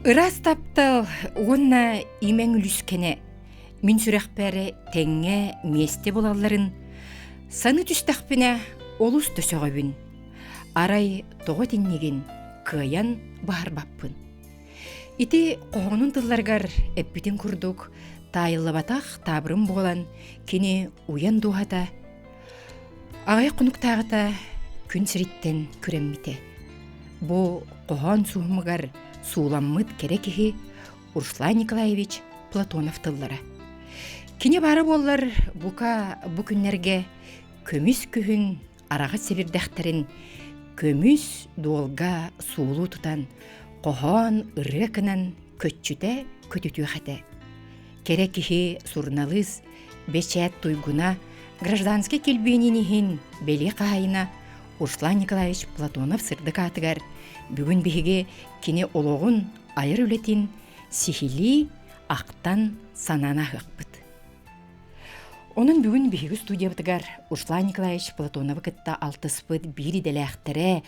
Ыраас таптал уонна имэҥ үлүскэнэ мин сүрэхпэр тэҥҥэ миэстэ булалларын саныы түстэхпинэ олус да сөҕөбүн. Арай тоҕо итиннигин кыайан баһарбаппын. Ити хоһоонун тылларыгар эппитин курдук таайыллыбатах таабырын буолан кини уйан дууһата аҕыйах хонуктааҕыта күн сириттэн күрэммитэ. Бу хоһоон суһумугар сууламмыт кэрэ киһи Руслан Николаевич Платонов тыллара. Кини баара буоллар бука бу күннэргэ көмүс күһүн араҕас сэбирдэхтэрин көмүс дуолга суулуу тутан хоһоон ырыа гынан көччүтэ көтүтүөх этэ. Кэрэ киһи суруналыыс, бэчээт туйгуна, гражданскай килбиэнин иһин бэлиэ хаһаайына Руслан Николаевич Платонов сырдык аатыгар бүгүн биһиги кини олоҕун айар үлэтин сиһилии ахтан санаан аһыахпыт. Онон бүгүн биһиги студиябытыгар Руслан Николаевич Платоновы кытта алтыспыт биир идэлээхтэрэ,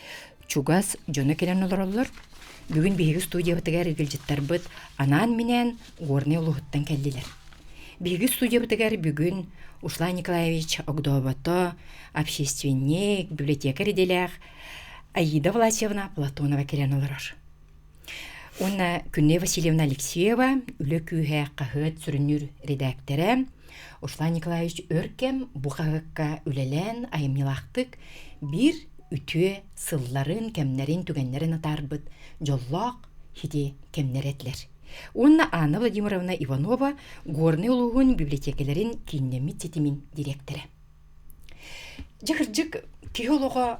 чугас дьоно кэлэн олороллор. Бүгүн биһиги студиябытыгар ыалдьыттарбыт анаан-минээн Горнай улууһуттан кэллилэр. Биһиги студиябытыгар бүгүн Руслан Николаевич огдообото, общественник, библиотекарь идэлээх Аида Власьевна Платонова кэлэн олорор. Уонна Күннэй Васильевна Алексеева Үлэ күүһэ хаһыат сүрүннүүр редактора Руслан Николаевич өр кэм бу хаһыакка үлэлээн айымньылаахтык биир үтүө сылларын, кэмнэрин, түгэннэрин атаарбыт дьоллоох хити кэмнэр этилэр. Уонна Анна Владимировна Иванова Горнай улууһун библиотекаларын кииннэммит ситимин дириэктэрэ. Дьэ кырдьык, киһи олоҕо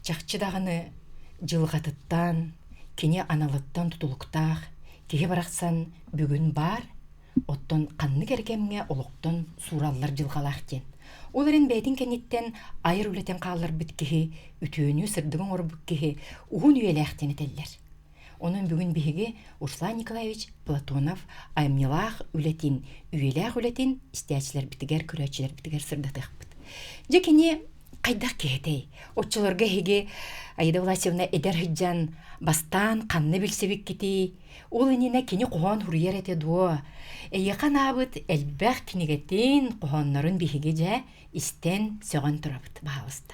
чахчы даҕаны дьылҕатыттан, кини аналыттан тутулуктаах, киһи барахсан бүгүн баар, оттон ханнык эрэ кэмҥэ олохтон суураллар дьылҕалаах диэн. Ол эрэн бэйэтин кэнниттэн айар үлэтин хаалларбыт киһи, үтүөнү, сырдыгы оҥорбут киһи уһун үйэлээх диэн этэллэр. Онон бүгүн биһиги Руслан Николаевич Платонов айымньылаах үлэтин, үйэлээх үлэтин истээччилэрбитигэр, көрөөччүлэрбитигэр сырдатыахпыт. Дьэ кини хайдах киһитэй? Оччолорго эһиги Аида Власьевна эдэр сылдьан бастаан ханна билсибиккитий? Ол иннинэ кини хоһоон суруйар этэ дуо? Эйиэхэ анаабыт элбэх кинигэтин, хоһооннорун биһиги дьэ истэн, сөҕөн турабыт, баһаалыста.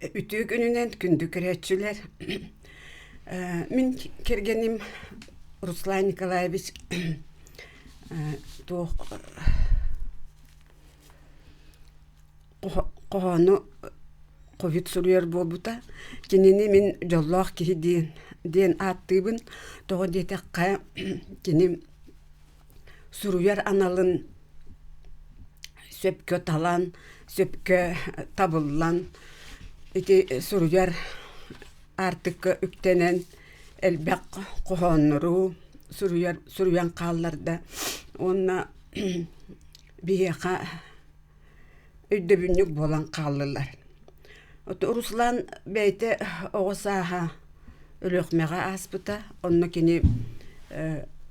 Үтүө күнүнэн күндү көрөөччүлэр! Мин кэргэним Руслан Николаевич туох хоһоону хойут суруйар буолбута. Кинини мин дьоллоох киһи диэн диэн ааттыыбын. Тоҕо диэтэххэ кини суруйар аналын сөпкө талан, сөпкө табыллан ити суруйар аартыкка үктэнэн элбэх хоһооннору суруйар суруйан хаалларда уонна биһиэхэ өйдөбүнньүк буолан хааллылар. Руслан бэйэтэ оҕо сааһа Өлүөхүмэҕэ ааспыта, онно кини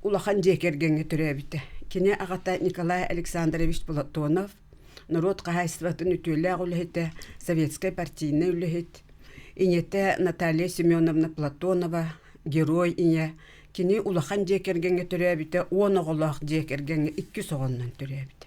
улахан дьиэ кэргэҥҥэ төрөөбүтэ. Кини аҕата Николай Александрович Платонов, норуот хаһаайыстыбатын үтүөлээх үлэһитэ, советскай партийнай үлэһит, ийэтэ Наталья Семеновна Платонова, герой ийэ. Кини улахан дьиэ кэргэҥҥэ төрөөбүтэ, 10 оҕолоох дьиэ кэргэҥҥэ иккис оҕоннон төрөөбүтэ.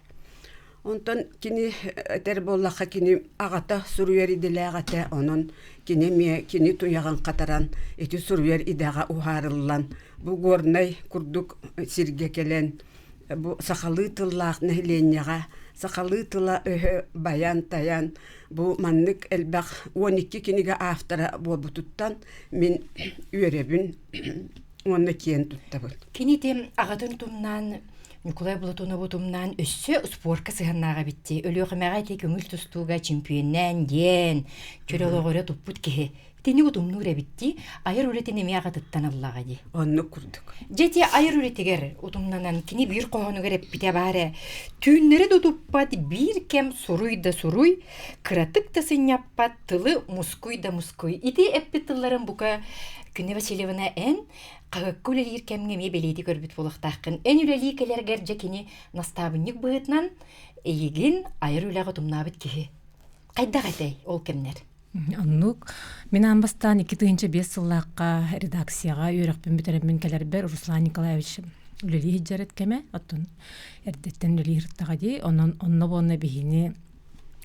Онтон кини этэр буоллахха кини аҕата суруйар идэлээх этэ, онон кини эмиэ кини туйаҕын хатаран ити суруйар идэҕэ уһаарыллан бу Горнай курдук сиргэ кэлэн бу сахалыы тыллаах нэһилиэнньэҕэ сахалыы тыла-өһө байан-тайан бу маннык элбэх 12 кинигэ автора буолбутуттан мин үөрэбин уонна киэн туттабын. Кини ити аҕатын тумнаан Ньукулай Платонову тумнаан өссө спорка сыһыаннаах эбит дии. Өлүөхүмэҕэ ити көҥүл тустууга чемпионнээн диэн чөл олоҕу өрө туппут киһи. Итини утумнуур эбит дии. Айар үлэтин эмиэ аҕатыттан ыллаҕа дии. Оннук курдук. Дьэ ити айар үлэтигэр утумнанан кини биир хоһоонугар эппитэ баар ээ. Түүннэри да утуппат биир кэм суруй да суруй, кыратык да сынньаппат тылы мускуй да мускуй. Ити эппит тылларын бука Күнэ Васильевна эн хаһыакка үлэлиир кэмҥэ эмиэ бэлиэтии көрбүт буолуохтааххын. Эн үлэлии кэлэргэр дьэ кини настаабынньык быһыытынан эйигин айар үлэҕэ утумнаабыт киһи. Хайдах этэй ол кэмнэр? Оннук. Мин аан бастаан 2005 сыллаахха редакцияҕа үөрэхпин бүтэрэммин кэлэрбэр Руслан Николаевич үлэлии сылдьар кэмэ, оттон эрдэттэн үлэлии сырыттаҕа дии. Онон онно буонна биһини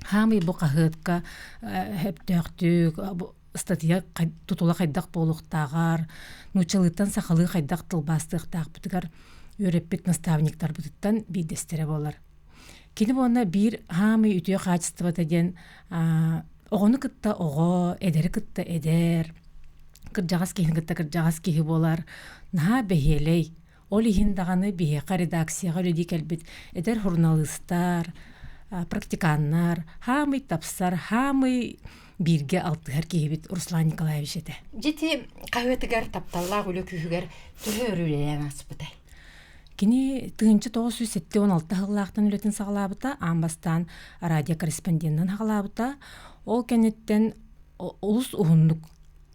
хаамый бу хаһыатка өптөөхтүк ыстатыйа тутула хайдах буолуохтааҕар, нууччалыыттан сахалыы хайдах тылбаастыахтаахпытыгар үөрэппит наставниктарбытыттан биирдэстэрэ буолар. Кини буонна биир хаамый үтүө хаачыстыбата диэн оҕону кытта оҕо, эдэри кытта эдэр, кырдьаҕас киһини кытта кырдьаҕас киһи буолар. Наһаа бэһиэлэй. Ол иһин даҕаны биһиэхэ редакцияҕа үлэлии кэлбит эдэр суруналыыстар, практиканнар хаамый тапсар, хаамый бииргэ алтыһар киһибит Руслан Николаевич этэ. Дьити хаһыатыгар тапталлаах үлэ күүһүгэр төһө өр үлэлээн ааспытай? Кини 1976 сыллаахтан үлэтин саҕалаабыта, аан бастаан радиокорреспонденынан саҕалаабыта. Ол кэнниттэн олус уһуннук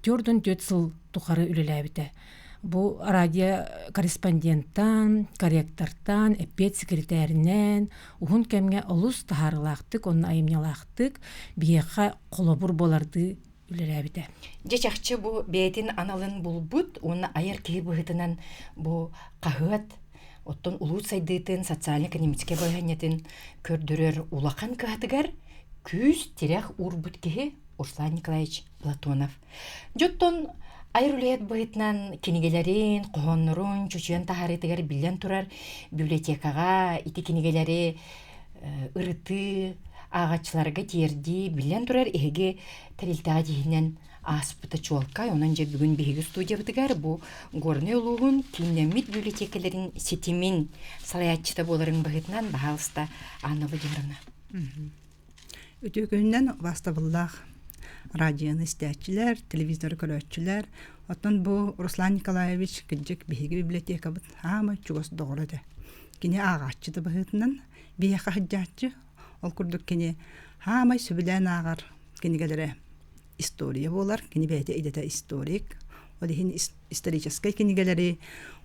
44 сыл тухары үлэлээбитэ. Бу радио корреспонденттан, корректортан, эппиэт секретаринэн уһун кэмҥэ олус таһаарыылаахтык уонна айымньылаахтык биһиэхэ холобур буолардыы үлэлээбитэ. Дьэ чахчы бу бэйэтин аналын булбут уонна айар киһи быһыытынан бу хаһыат оттон улуус сайдыытын социально-экономическай балаһыанньатын көрдөрөр улахан кыһатыгар күүс тирэх уурбут киһи Руслан Николаевич Платонов. Дьоттон айар үлэһит быһыытынан кинигэлэрин, хоһооннорун чочуйан таһаарыытыгар биллэн турар библиотекаҕа ити кинигэлэри ырытыы, ааҕааччыларга тиэрдии биллэн турар эһиги тэрилтэҕэ тиһинэн ааспыта чуолкай. Онон дьэ бүгүн биһиги студиябытыгар бу Горнай улууһун кииннэммит библиотекаларын ситимин салайааччыта буоларын быһыытынан баһаалыста Анна Владимировна. Үтүө күнүнэн убаастабыллаах радионы истээччилэр, телевизоры көрөөччүлэр. Оттон бу Руслан Николаевич кырдьык биһиги библиотекабыт хаамай чугас доҕоро этэ. Кини ааҕааччы да быһыытынан биһиэхэ сылдьааччы. Ол курдук кини хаамай сөбүлээн ааҕар кинигэлэрэ история буолар. Кини бэйэтэ идэтэ историк. Ол иһин историческай кинигэлэри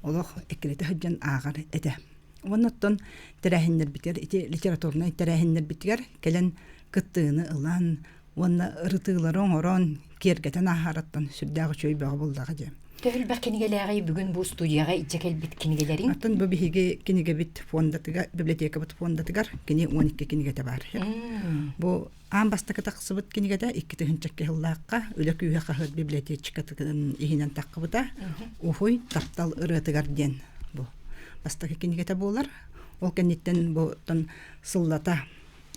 олох эккирэтэ сылдьан ааҕар этэ. Уонна оттон тэрээһиннэрбитигэр ити литературнай тэрээһиннэрбитигэр кэлэн кыттыыны ылан уонна ырытыылары оҥорон киэргэтэн ааһарыттан сүрдээх үчүгэй бөҕө буллаҕа дии. Төһө элбэх кинигэлээҕий бүгүн бу студияҕа илдьэ кэлбит кинигэлэриҥ? Оттон бу биһиги кинигэбит фондатыгар, библиотекабыт фондатыгар кини 12 кинигэтэ баар. Бу аан бастакы тахсыбыт кинигэтэ 2002 сыллаахха Үлэ күүһэ хаһыат библиотечкатын иһинэн таххыбыта. Уһуй таптал ырыатыгар диэн бу бастакы кинигэтэ буолар. Ол кэнниттэн бу сыллата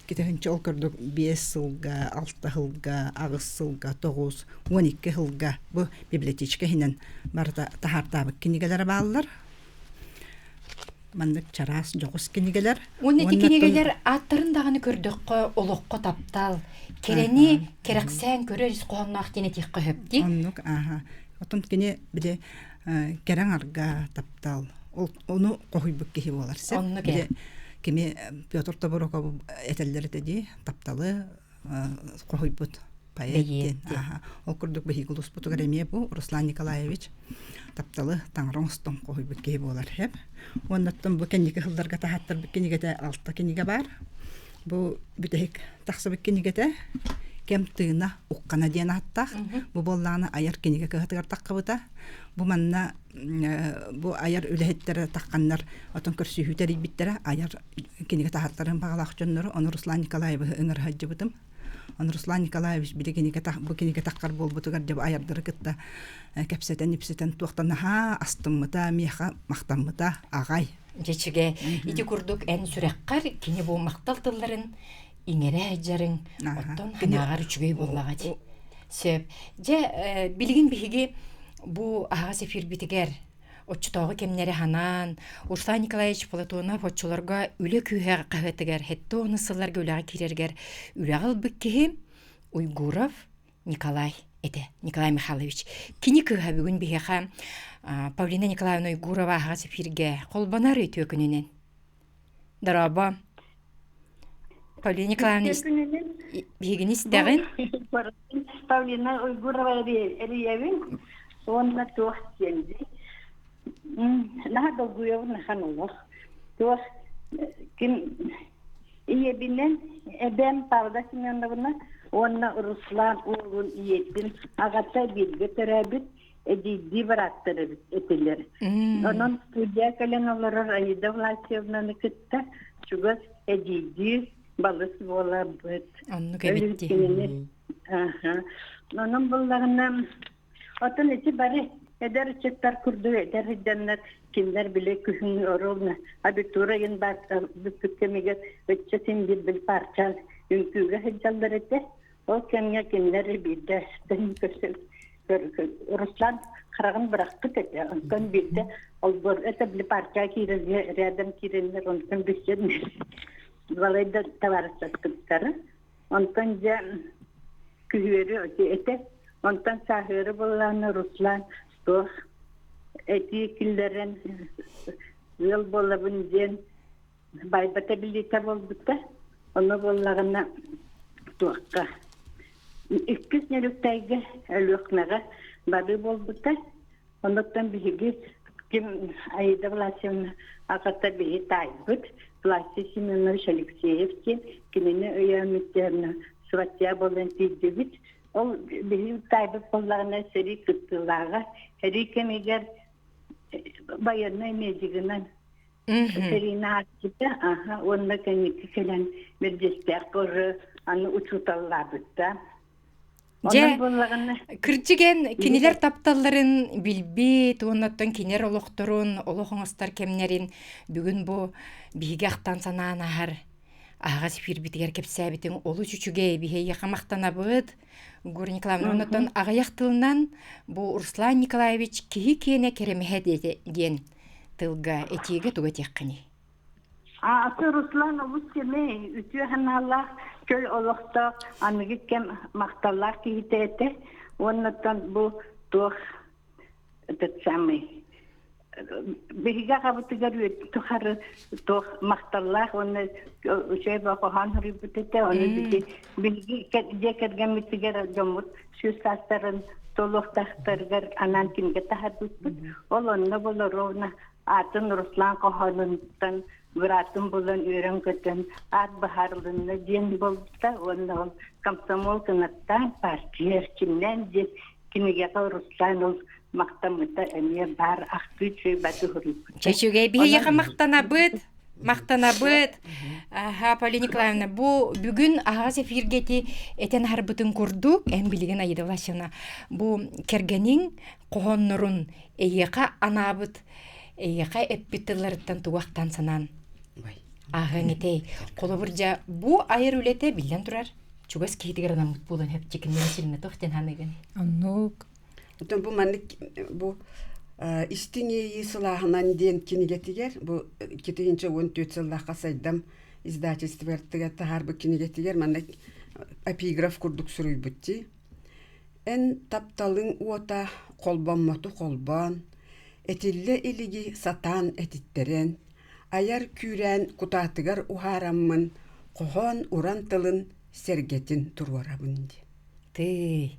2000 ол курдук 5 сылга, 6 сылга, 8 сылга, 9, 12 сылга бу библиотечка иһинэн барыта таһаартаабыт кинигэлэрэ бааллар. Маннык чараас дьоҕус кинигэлэр. Уонна ити кинигэлэр ааттарын даҕаны көрдөххө олоххо таптал, кэрэни кэрэхсээн көрөр ис хоһоонноох диэн этиэххэ сөп дии. Оннук ааха. Отон кини били кэрэҥ арга таптал ону хоһуйбут киһи буолар сеп. Оннук Били кими Петр Тобуроков этэллэр этэ дии тапталы хоһуйбут поэт диэн. Ол курдук биһиги улууспутугар эмиэ бу Руслан Николаевич тапталы таҥара оҥостон хоһуйбут киһи буолар сөп. Уоннаттан бу кэнники сылларга таһааттарбыт кинигэтэ алта кинигэ баар. Бу бүтэһик тахсыбыт кинигэтэ Кэм тыына уххана диэн ааттаах. Бу буоллаҕына айар кинигэ кыһатыгар таххыбыта. Бу манна бу айар үлэһиттэрэ тахханнар отон көрсүһүү тэрийбиттэрэ айар кинигэ таһааттарын баҕалаах дьоннору ону Руслан Николаевиһы ыҥыра сылдьыбытым. Ону Руслан Николаевич били кинигэ бу кинигэ таххар буолбутугар дьэ айардары кытта кэпсэтэн-ипсэтэн туохтан наһаа астыммыта, миэхэ махтаммыта аҕай. Дьэчигэ ити курдук эн сүрэххэр кини бу махтал тылларын иҥэрэ сылдьарыҥ оттон санааҕар үчүгэй буоллаҕа дии. Сөп. Дьэ, билигин биһиги бу аһаҕас эфирбитигэр оччотооҕу кэмнэри ханаан Руслан Николаевич Платонов оччолорго үлэ күүһэ хаһыатыгар 70 сылларга үлэҕэ киирэргэр үлэҕэ ылбыт киһи Уйгуров Николай этэ, Николай Михайлович. Кини кыыһа бүгүн биһиэхэ Павлина Николаевна Уйгурова аһаҕас эфиргэ холбонор үтүө күнүнэн. Дорообо. Павлина Николаевна биһигини истэҕин? Павлина Уйгурова эрийэбин уонна туох диэн наһаа долгуйабын ахан олох туох ким ийэбинэн эбэм Павла Семеновна. Уонна Руслан уолун ийэтин аҕата бииргэ төрөөбүт эдьиийдии бырааттар эбит этилэр. Онон студия кэлэн олорор Аида Власьевнаны кытта чугас эдьиийдии балыс буоларбыт. Оннук эбит дии. Онон буллаҕына Оттон ити бары эдэр ыччаттар курдук эдэр дьоннор кинилэр били күһүн ровно абитура иһин бүппүт кэмигэр ыччат син биир бил парчан үҥкүүгэ сылдьаллар этэ. Ол кэмҥэ кинилэр биирдэ көрсө Руслан хараҕын бырахпыт этэ. Онтон биирдэ олбор это били парча киирэн рядом киирэннэр онтон билсэн балайда табаарыстаспыттара. Онтон дьэ күһүөрү этэ. Онтон сааһыары буоллаҕына Руслан туох этии киллэрэн ыал буолабын диэн байбата билиитэ буолбута. Ону буоллаҕына туохха иккис Нөрүктайга Өлүөхмэҕэ барыы буолбута. Онуттан биһиги ким Аида Власьевна аҕата биһи таайбыт Власий Семенович Алексеев диэн кинини өйөөммүттэринэ сватья буолан тиийдибит. Ол биһиги таайбыт буоллаҕына сэрии кыттыылааҕа. Сэрии кэмигэр байыаннай медигынан сэриини ааччыта аха уонна кэнники кэлэн Мэрдьэстээх уже аны учууталлаабыта. Дьэ, кырдьык эн кинилэр тапталларын билбит уоннаттан кинилэр олохторун, олох оҥостор кэмнэрин бүгүн бу биһиги ахтан санаан аһар аһаҕас эфирбитигэр кэпсээбитиҥ олус үчүгэй биһиэхэ махтанабыт. Гурий Николаевна, оннуттан аҕыйах тылынан бу Руслан Николаевич киһи киэнэ кэрэмэһэ диэн тылга этиигэ тугу этиэххиний? Аты Руслан олус сэмэй, үтүө санаалаах, чөл олохтоох, аныгы кэм махталлаах киһитэ этэ. Уоннаттан бу туох этот самый биһиги аҕабытыгар тухары туох махталлаах уонна үчүгэй хоһоон суруйбут этэ. Ону биһиги дьиэ кэргэммитигэр дьоммут сүүс саастарын туолуохтаахтарыгар анаан кинигэ таһаарбыппыт. Ол онно болоруона Аатын Руслан хоһоонуттан быраатын булан үөрэн-көтөн аат быһаарылынна диэн буолбута уонна ол комсомол кынаттаан партия эрчимнээн диэн кинигэҕэ Руслан ол махтаммыта эмиэ баар ахтыы үчүгэй баты суруйбута. Үчүгэй биһиэхэ махтанабыт. Махтанабыт. Аха, Полина Николаевна, бу бүгүн аһаҕас эфиргэ ити этэн аһарбытын курдук, эн билигин Аида Власьевна, бу кэргэниҥ хоһооннорун эйиэхэ анаабыт, эйиэхэ эппит тылларыттан тугу ахтан санаан ааһыаҥ этэй? Холобур, дьэ, бу айар үлэтэ биллэн турар, чугас киһитигэр анаммыт буолан сөпчэкиннэри сиринэ туох диэн саныыгын? Оннук. Оттон бу маннык бу истиҥ иэйии сылааһынан диэн кинигэтигэр бу 2014 сыллаахха сайдам издательствотыгар таһаарбыт кинигэтигэр манна эпиграф курдук суруйбут дии. Эн тапталыҥ уота холбоммоту холбоон, этиллэ илиги сатаан этиттэрэн, айар күүрээн кутаатыгар уһаараммын, хоһоон уран тылын сэргэтин туруорабын дии. Тыый,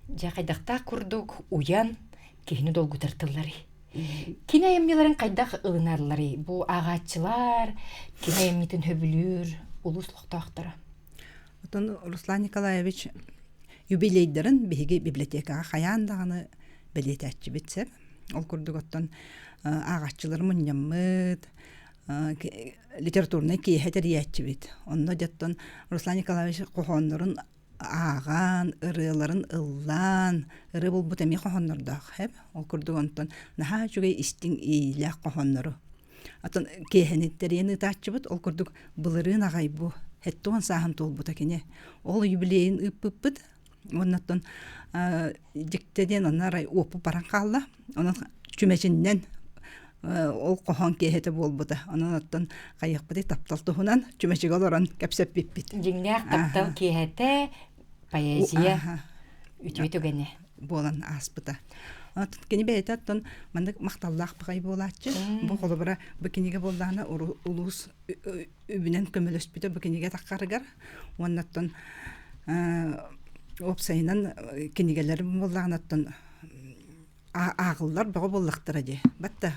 дьэ хайдахтаах курдук уйан киһини долгутар тылларый. Кини айымньыларын хайдах ылынарларый? Бу ааҕааччылар кини айымньытын сөбүлүүр улуус олохтоохторо. Оттон Руслан Николаевич юбилейдарын биһиги библиотекаҕа хайаан даҕаны бэлиэтээччибит сөп. Ол курдук оттон ааҕааччылары мунньаммыт, литературнай киэһэ тэрийээччибит. Онно дьоттон Руслан Николаевич хоһооннорун ааҕан, ырыаларын ыллаан, ырыа булбут эмиэ хоһооннордоох эб. Ол курдук онтон наһаа үчүгэй истиҥ иэйиилээх хоһооннору Атын киэһэни тэрийэн ыытааччыбыт, ол курдук былырыын аҕай бу 70 сааһын туолбута кини. Ол юбилейын ыыппыппыт. Уоннаттан дьикти диэн онно арай уоппут баран хаалла. Онон чүмэчиннэн ол хоһоон киэһэтэ буолбута. Онон оттон хайыахпытый таптал туһунан чүмэчигэ олорон кэпсэппиппит. Дьиҥнээх таптал киэһэтэ поэзия үтүө түгэнэ буолан ааспыта. Кини бэйэтэ оттон маннык махталлаах баҕай буолааччы. Бу холобура бу кинигэ буоллаҕына улуус үбүнэн көмөлөспүтэ бу кинигэ таххарыгар. Уонна оттон уопсайынан кинигэлэр буоллаҕына оттон ааҕыллар бөҕө буоллахтара дии. Батта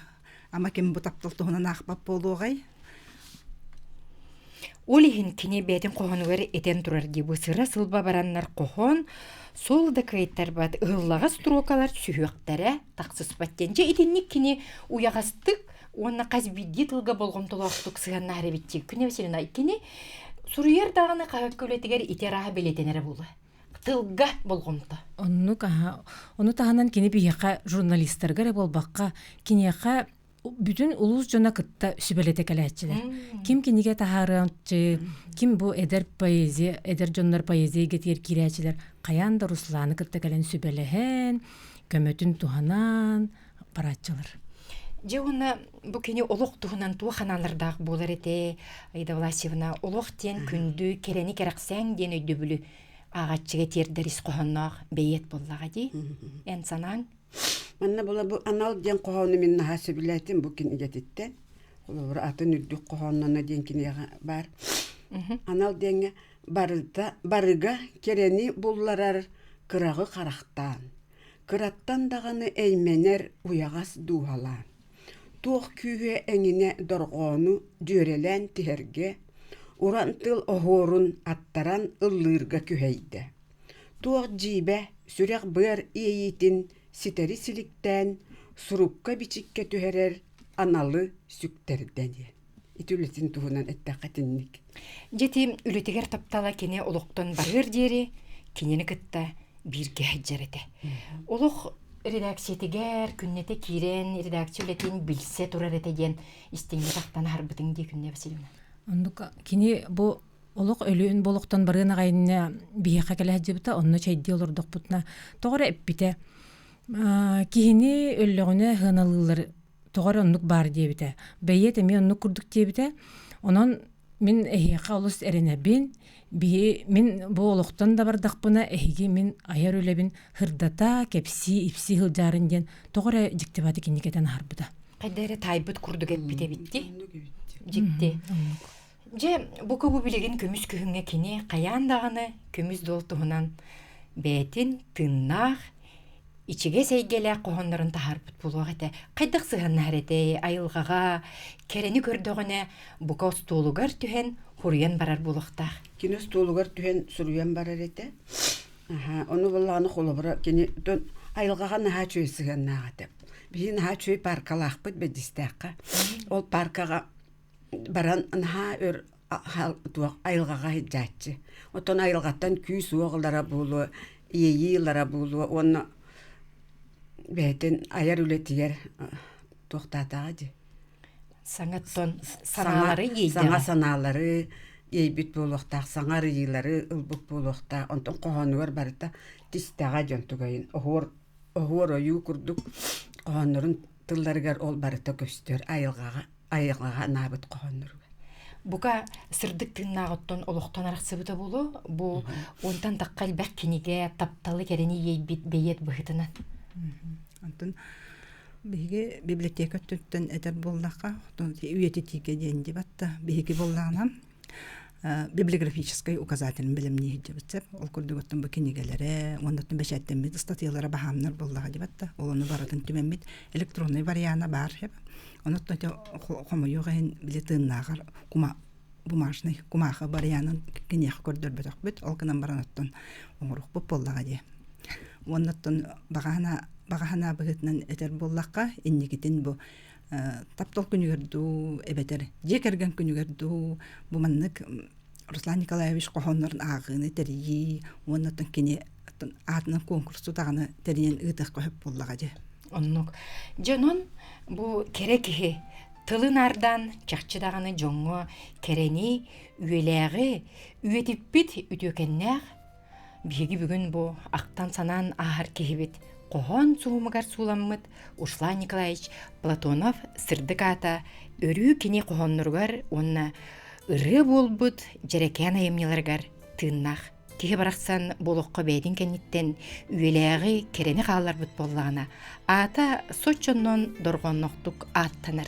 ама ким бу таптал туһунан аахпат буолуоҕай? Ол иһин кини бэйэтин хоһоонугар этэн турар дии бу сыра-сылба бараннар хоһоон сол да кыайтарбат ыһыллаҕас строкалар сүһүөхтэрэ тахсыспат диэн. Дьэ итинник кини уйаҕастык уонна хас биирдии тылга болҕомтолоохтук сыһыаннаһар эбит дии. Күнэ Васильевна кини суруйар даҕаны хаһыакка үлэтигэр ити арааһа бэлиэтэнэрэ буолуо. Тылга болҕомто. Оннук аһа. Ону таһынан кини биһиэхэ журналистарга эрэ буолбакка, киниэхэ бүтүн улуус дьоно кытта сүбэлэтэ кэлээччилэр. Ким кинигэ таһаарыанчы, ким бу эдэр поэзия, эдэр дьоннор поэзия эйгэтигэр киирээччилэр хайаан да Русланы кытта кэлэн сүбэлэһэн, көмөтүн туһанан барааччылар. Дьэ уонна бу кини олох туһунан туох анаалардаах буолар этэ, Аида Власьевна, олох диэн күндү, кэрэни кэрэхсээҥ диэн өйдөбүлү ааҕааччыга тиэрдэр ис хоһоонноох бэйиэт буоллаҕа дии. Эн санааҥ? Манна була бу анал диэн хоһоону мин наһаа сөбүлээтим бу кинигэтиттэн. Холобура атын үрдүк хоһоонноно диэн кинигэҕэ баар. Анал диэҥҥэ барыта барыга кэрэни булларар кыраҕы харахтаан, кыраттан даҕаны эймэнэр уйаҕас дууһалаан, туох күүһэ эҥинэ дорҕоону дьүөрэлээн тиһэргэ, уран тыл оһуорун аттаран ыллыырга күһэйдэ. Туох дьиибэ, сүрэх-быар иэйиитин ситэри силиктээн, сурукка-бичиккэ түһэрэр аналы сүктэрдэ диэн. Ити үлэтин туһунан эттэххэ итинник. Дьэ ити үлэтигэр таптала кини олохтон барыар диэри кинини кытта бииргэ сылдьар этэ. Олох редакциятыгар күннэтэ киирэн редакция үлэтин билсэ турар этэ диэн истиҥник ахтан аһарбытыҥ дии Күннэ Васильевна. Оннук кини бу олох өлүөн болохтон барыан аҕай иннэ биһиэхэ кэлэ сылдьыбыта, онно чэйдии олордохпутуна тоҕо эрэ эппитэ киһини өллөҕүнэ сыаналыыллар тоҕо эрэ оннук баар диэбитэ. Бэйиэт эмиэ оннук курдук диэбитэ. Онон мин эһиэхэ олус эрэнэбин. Биһи мин бу олохтон да бардахпына эһиги мин айар үлэбин сырдата, кэпсии, ипсии сылдьаарын диэн тоҕо эрэ дьиктибати киник этэн аһарбыта. Хайда эрэ таайбыт курдук эппит эбитти. Дьикти. Дьэ, бука бу билигин көмүс күһүҥҥэ кини хайаан даҕаны көмүс дуол туһунан бэйэтин тыыннаах, ичигэс эйгэлээх хоһооннорун таһаарбыт буолуох этэ. Хайдах сыһыаннаһар этэй айылҕаҕа, кэрэни көрдөҕүнэ бука остуолугар түһэн суруйан барар буолуохтаах. Кини остуолугар түһэн суруйан барар этэ. Аха, ону буоллаҕына холобура кини айылҕаҕа наһаа үчүгэй сыһыаннаах этэ. Биһиги наһаа үчүгэй паркалаахпыт Бэдьистээххэ. Ол паркаҕа баран наһаа өр туох айылҕаҕа сылдьааччы. Оттон айылҕаттан күүс-уох ылара буолуо, иэйии ылара буолуо уонна бэйэтин айар үлэтигэр туохтаатаҕа дии. Саҥаттан санаалары Саҥа санаалары иэйбит буолуохтаах, саҥа арыйыылары ылбыт буолуохтаах. Онтон хоһоонугар барыта тистэҕэ дьон тугайын оһуор оһуор ойуу курдук хоһооннорун тылларыгар ол барыта көстөр айылҕаҕа айылҕаҕа анаабыт хоһоонноругар. Бука сырдык тыыннааҕыттан олохтон арахсыбыта буолуо. Бу онтон тахха элбэх кинигэ тапталы кэрэни иэйбит бэйиэт быһыытынан. Онтон биһиги библиотека өттүттэн этэр буоллахха, үйэтитиигэ диэн дибатта биһиги буоллаҕына библиографическай указателин бэлэмнии сылдьабыт сөп. Ол курдук оттон бу кинигэлэрэ уонна оттон бэчээттэммит ыстатыйалара баһаамнар буоллаҕа дибатта. Ол ону барытын түмэммит электроннай вариана баар сөп. Онон ити хомойуох иһин били тыыннааҕар кума бумажный кумаахы варианын киниэхэ көрдөрбөтөхпүт. Ол гынан баран оттон оҥоруохпут буоллаҕа дии. Уонна оттон баҕаһына баҕаһына быһыытынан этэр буоллахха, инникитин бу таптал күнүгэр дуу, эбэтэр дьиэ кэргэн күнүгэр дуу бу маннык Руслан Николаевич хоһооннорун ааҕыыны тэрийии уонна оттон кини аатынан куонкурсу даҕаны тэрийэн ыытыахха сөп буоллаҕа дьэ. Оннук. Дьонун бу кэрэ киһи тылын ардан чахчы даҕаны дьоҥҥо кэрэни, үйэлээҕи үйэтиппит үтүөкэннээх Биһиги бүгүн бу ахтан-санаан ааһар киһибит хоһоон суһумугар сууламмыт Руслан Николаевич Платонов сырдык аата өрүү кини хоһоонноругар уонна ырыа буолбут дьэрэкээн айымньыларыгар тыыннаах. Киһи барахсан бу олоххо бэйэтин кэнниттэн үйэлээҕи кэрэни хаалларбыт буоллаҕына, аата соччоннон дорҕоонноохтук ааттанар.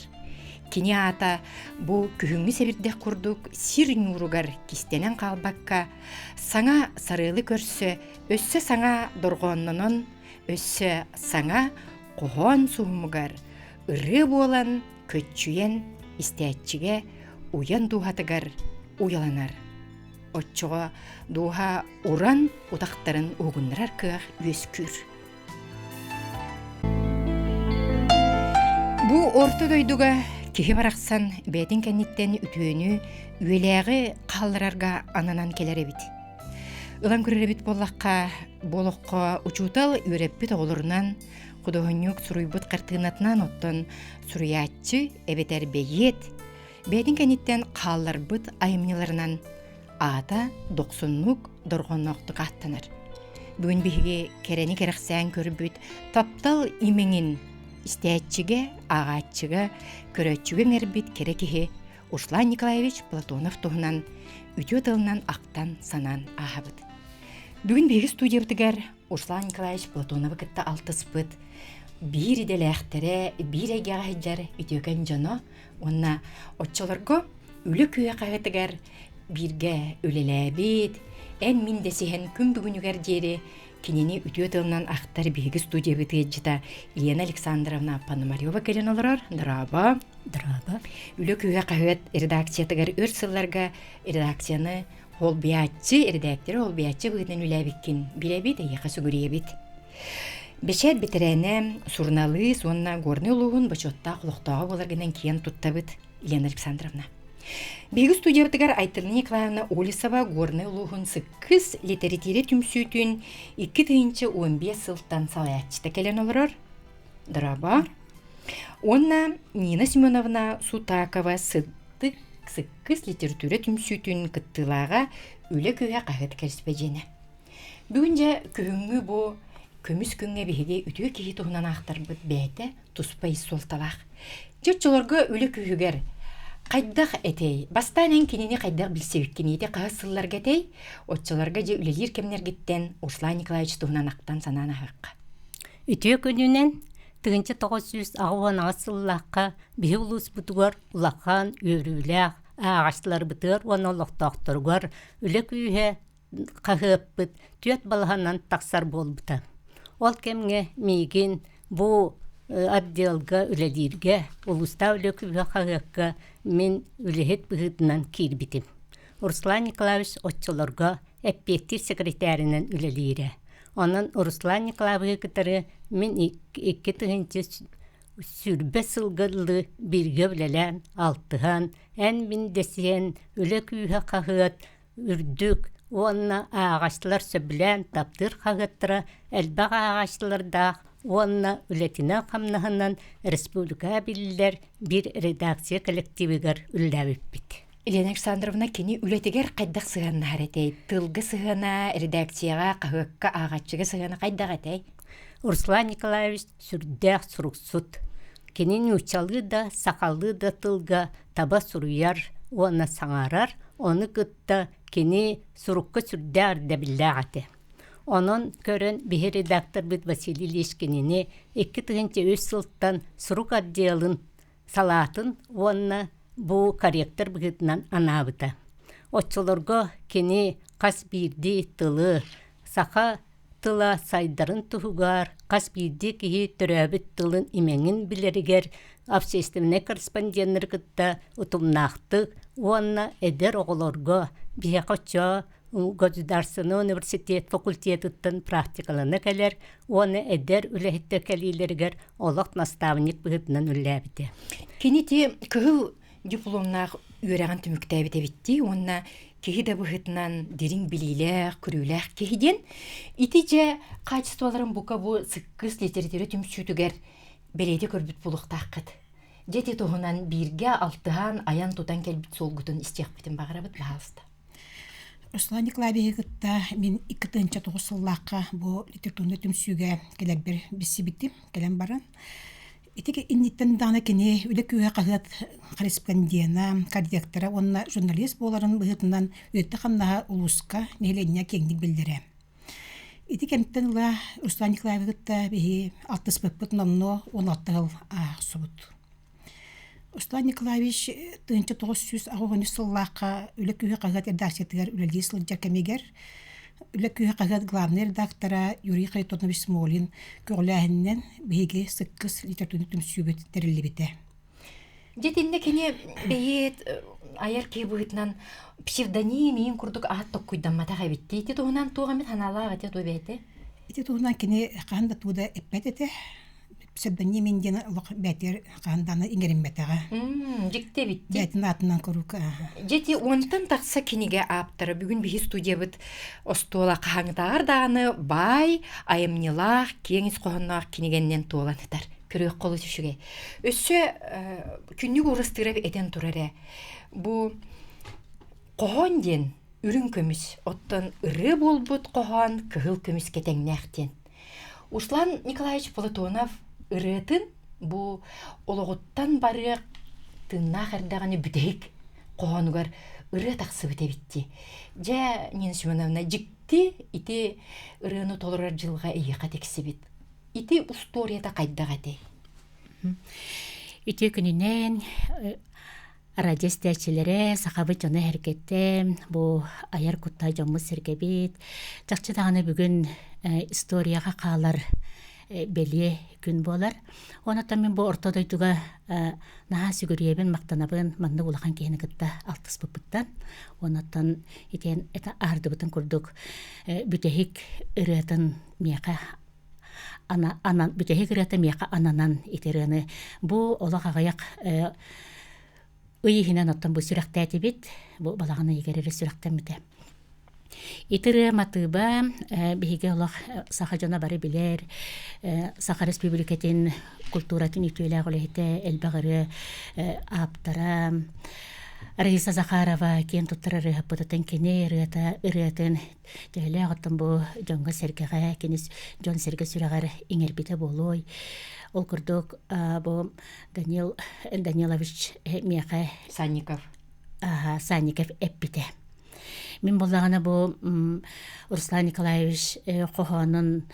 Кини аата бу күһүҥҥү сэбирдэх курдук сир ньууругар кистэнэн хаалбакка, Саҥа сарыалы көрсө өссө саҥа дорҕооннонон, өссө саҥа хоһоон суһумугар ырыа буолан көччүйэн истээччигэ уйан дууһатыгар уйаланар. Оччоҕо дууһа уран утахтарын уһугуннарар кыах үөскүүр. Бу орто дойдуга киһи барахсан бэйэтин кэнниттэн үтүөнү, үөлээҕи хаалларарга ананан кэлэр эбит. Ылан көрөр эбит буоллахха, бу олоххо учуутал үөрэппит оҕолорунан, худуоһунньук суруйбут хартыынатынан оттон суруйааччы эбэтэр бэйиэт бэйэтин кэнниттэн хаалларбыт айымньыларынан аата дохсуннук дорҕоонноохтук ааттанар. Бүгүн биһиги кэрэни кэрэхсээн көрбүт таптал имэҥин истээччигэ, ааҕааччыга, көрөөччүгэ иҥэрбит кэрэ киһи Руслан Николаевич Платонов туһунан үтүө тылынан ахтан санаан ааһабыт. Бүгүн биһиги студиябытыгар Руслан Николаевич Платоновы кытта алтыспыт биир идэлээхтэрэ, биир эйгэҕэ сылдьар үтүөкэн дьоно уонна оччолорго үлэ күүһэ хаһыатыгар бииргэ үлэлээбит, эн-мин дэсиһэн күн бүгүнүгэр диэри кинини үтүө тылынан ахтар биһиги студиябыт ыалдьыта Елена Александровна Пономарева кэлэн олорор. Дорообо. Дорообо. Үлэ күүһэ хаһыат редакциятыгар өр сылларга редакцияны холбуйааччы, эрэдээктэри холбуйааччы быһыытынан үлээбиккин билэбит, эйиэхэ сүгүрүйэбит. Бэчээт бэтэрээнэ, суруналыыс уонна Горнай улууһун бочуоттаах олохтооҕо буоларгынан киэн туттабыт, Елена Александровна. Биһиги студиябытыгар Айталина Николаевна Олесова Горнай улууһун Сыккыс литэрэтиирэ түмсүүтүн 2015 сылтан салайааччыта кэлэн олорор. Дорообо. Уонна Нина Семеновна Сутакова Сыттык Сыккыс литература түмсүүтүн кыттыылааҕа Үлэ күүһэ хаһыат кэриспэдьиэнэ. Бүгүн дьэ күһүҥҥү бу көмүс күҥҥэ биһиги үтүө киһи туһунан аахтарбыт бэйэтэ туспа ис суолталаах. Дьэ оччолорго үлэ күүһүгэр хайдах этэй? Бастаан эн кинини хайдах билсибиккиний? Ити хаһыс сылларга этэй? Оччолорго дьэ үлэлиир кэмнэргиттэн Руслан Николаевич туһунан ахтан санаан аһыахха. Үтүө күнүнэн 1988 сыллаахха биһи улууспутугар улахан үөрүүлээх ааҕааччыларбытыгар уонна олохтоохторугар үлэ күүһэ хаһыаппыт түөрт балаһанан тахсар буолбута. Ол кэмҥэ миигин бу отделга үлэлииргэ улуустаах үлэ күүһэ хаһыакка мин үлэһит быһыытынан киирбитим. Руслан Николаевич оччолорго эппиэттиир секретарынан үлэлиирэ. Онон Руслан Николаевиһы кытары мин 2 20 сылга дылы бииргэ үлэлээн, алтыһан, эн-мин дэсиһэн, үлэ күүһэ хаһыат үрдүк уонна ааҕааччылар сөбүлээн таптыыр хаһыаттара элбэх ааҕааччылардаах уонна үлэтинэн-хамнаһынан республикаҕа биллэр биир редакция коллективыгар үлэлээбиппит. Елена Александровна кини үлэтигэр хайдах сыһыаннаһар этэй? Тылга сыһыана, редакцияҕа, хаһыакка, ааҕааччыга сыһыана хайдах этэй? Руслан Николаевич сүрдээх суруксут. Кини нууччалыы да, сахалыы да тылга таба суруйар уонна саҥарар, ону кытта кини сурукка сүрдээх ирдэбиллээх этэ. Онон көрөн биһи редакторбыт Василий Ильич кинини 2003 сылтан сурук отделын салаатын уонна бу корректор быһыытынан анаабыта. Оччолорго кини хас биирдии тылы саха тыла сайдарын туһугар хас биирдии киһи төрөөбүт тылын имэҥин билэригэр общественнай корреспонденнары кытта утумнаахтык уонна эдэр оҕолорго биһиэхэ оччо государственный университет факультетыттан практикалана кэлэр уонна эдэр үлэһиттэр кэлиилэригэр олох наставник быһыытынан үлэлээбитэ. Кини ти кыһыл дипломнаах үөрэҕин түмүктээбит эбиттии уонна киһи да быһыытынан дириҥ билиилээх, көрүүлээх киһи диэн ити дьэ хаачыстыбаларын бука бу сыккыс литература түмсүүтүгэр бэлиэтии көрбүт буолуохтааххыт. Дьэ ити туһунан бииргэ алтыһан, айан-тутан кэлбит суолгутун истиэхпитин баҕарабыт, баһаалыста. Руслан Николаевиһы кытта мин 2009 сыллаахха бу литературнай түмсүүгэ кэлэрбэр билсибитим, кэлэн баран. Ити инниттэн даҕаны кини Үлэ күүһэ хаһыат корреспондена, корректора уонна журналист буоларын быһыытынан үөттэ-хамнаһа улууска, нэһилиэнньэ киэҥник биллэрэ. Ити кэмтэн ыла Руслан Николаевы кытта биһи алтыспыппыт номнуо 16 сыл охсубут. Руслан Николаевич 1983 сыллаахха Үлэ күүһэ хаһыат редакциятыгар үлэлии сылдьар кэмигэр Үлэ күүһэ хаһыат главнай редактора Юрий Харитонович Смолин көҕүлээһининэн биһиги Сыккыс литературнай түмсүүбүт тэриллибитэ. Дьэ итиннэ кини бэйиэт айар киһи быһыытынан псевдоним иин курдук аат токкуйдамматах эбит. Ити туһунан туох эмит санаалаах этэ дуо бэйэтэ? Ити туһунан кини хаһан да тугу да эппэт этэ. Псевдоним диэн олох бэйэтигэр хаһан даҕаны иҥэриммэтэҕэ. Дьикти эбит. Бэйэтин аатынан куруук. Дьэти уонтан тахса кинигэ ааптара бүгүн биһи студиябыт остуола хаһаҥытааҕар даҕаны баай, айымньылаах, киэҥ ис хоһоонноох кинигэннэн туолан ытар. Көрүөх холус үчүгэй. Өссө күннүк уурастыыра этэн турар ээ. Бу хоһоон диэн үрүҥ көмүс, оттон ырыа буолбут хоһоон кыһыл көмүскэ тэҥнээх диэн. Руслан Николаевич Платонов ырыатын бу олоҕуттан барыах тыыннаах эрдэҕинэ бүтэһик хоһоонугар ырыа тахсыбыт эбит дии. Дьэ, Нина Семеновна, дьикти ити ырыаны толорор дьылҕа эйиэхэ тиксибит. Ити устуоруйата хайдах этэй? Үтүө күнүнэн радио истээччилэрэ, сахабыт дьоно эһэргэтэ, бу айар кутта дьоммут-сэргэбит. Чахчы даҕаны бүгүн историяҕа хаалар бэлиэ күн буолар. Онон мин бу орто дойдуга наһаа сүгүрүйэбин, махтанабын маннык улахан киһини кытта алтыспыппыттан. Онон итиэн это аһардыбытын курдук бүтэһик ырыатын миэхэ ана, анан бүтэһик ырыата миэхэ ананан ити ырыаны бу олох аҕыйах ый иһинэн оттон бу сүрэхтээтибит бу балаҕан ыйыгар эрэ сүрэхтэммитэ ити ырыа матыыба биһиги олох саха дьоно бары билэр Саха Республикатын культуратын үтүөлээх үлэһитэ элбэх ырыа ааптара Раиса Захарова киэн туттар ырыаһыппытыттан кини ырыата ырыатын Төһөлөөх оттон бу дьоҥҥо-сэргэҕэ кини дьон-сэргэ сүрэҕэр иҥэрбитэ буолуой. Ол курдук бу Данил Данилович миэхэ Санников. Санников эппитэ. Мин буоллаҕына бу Руслан Николаевич хоһоонун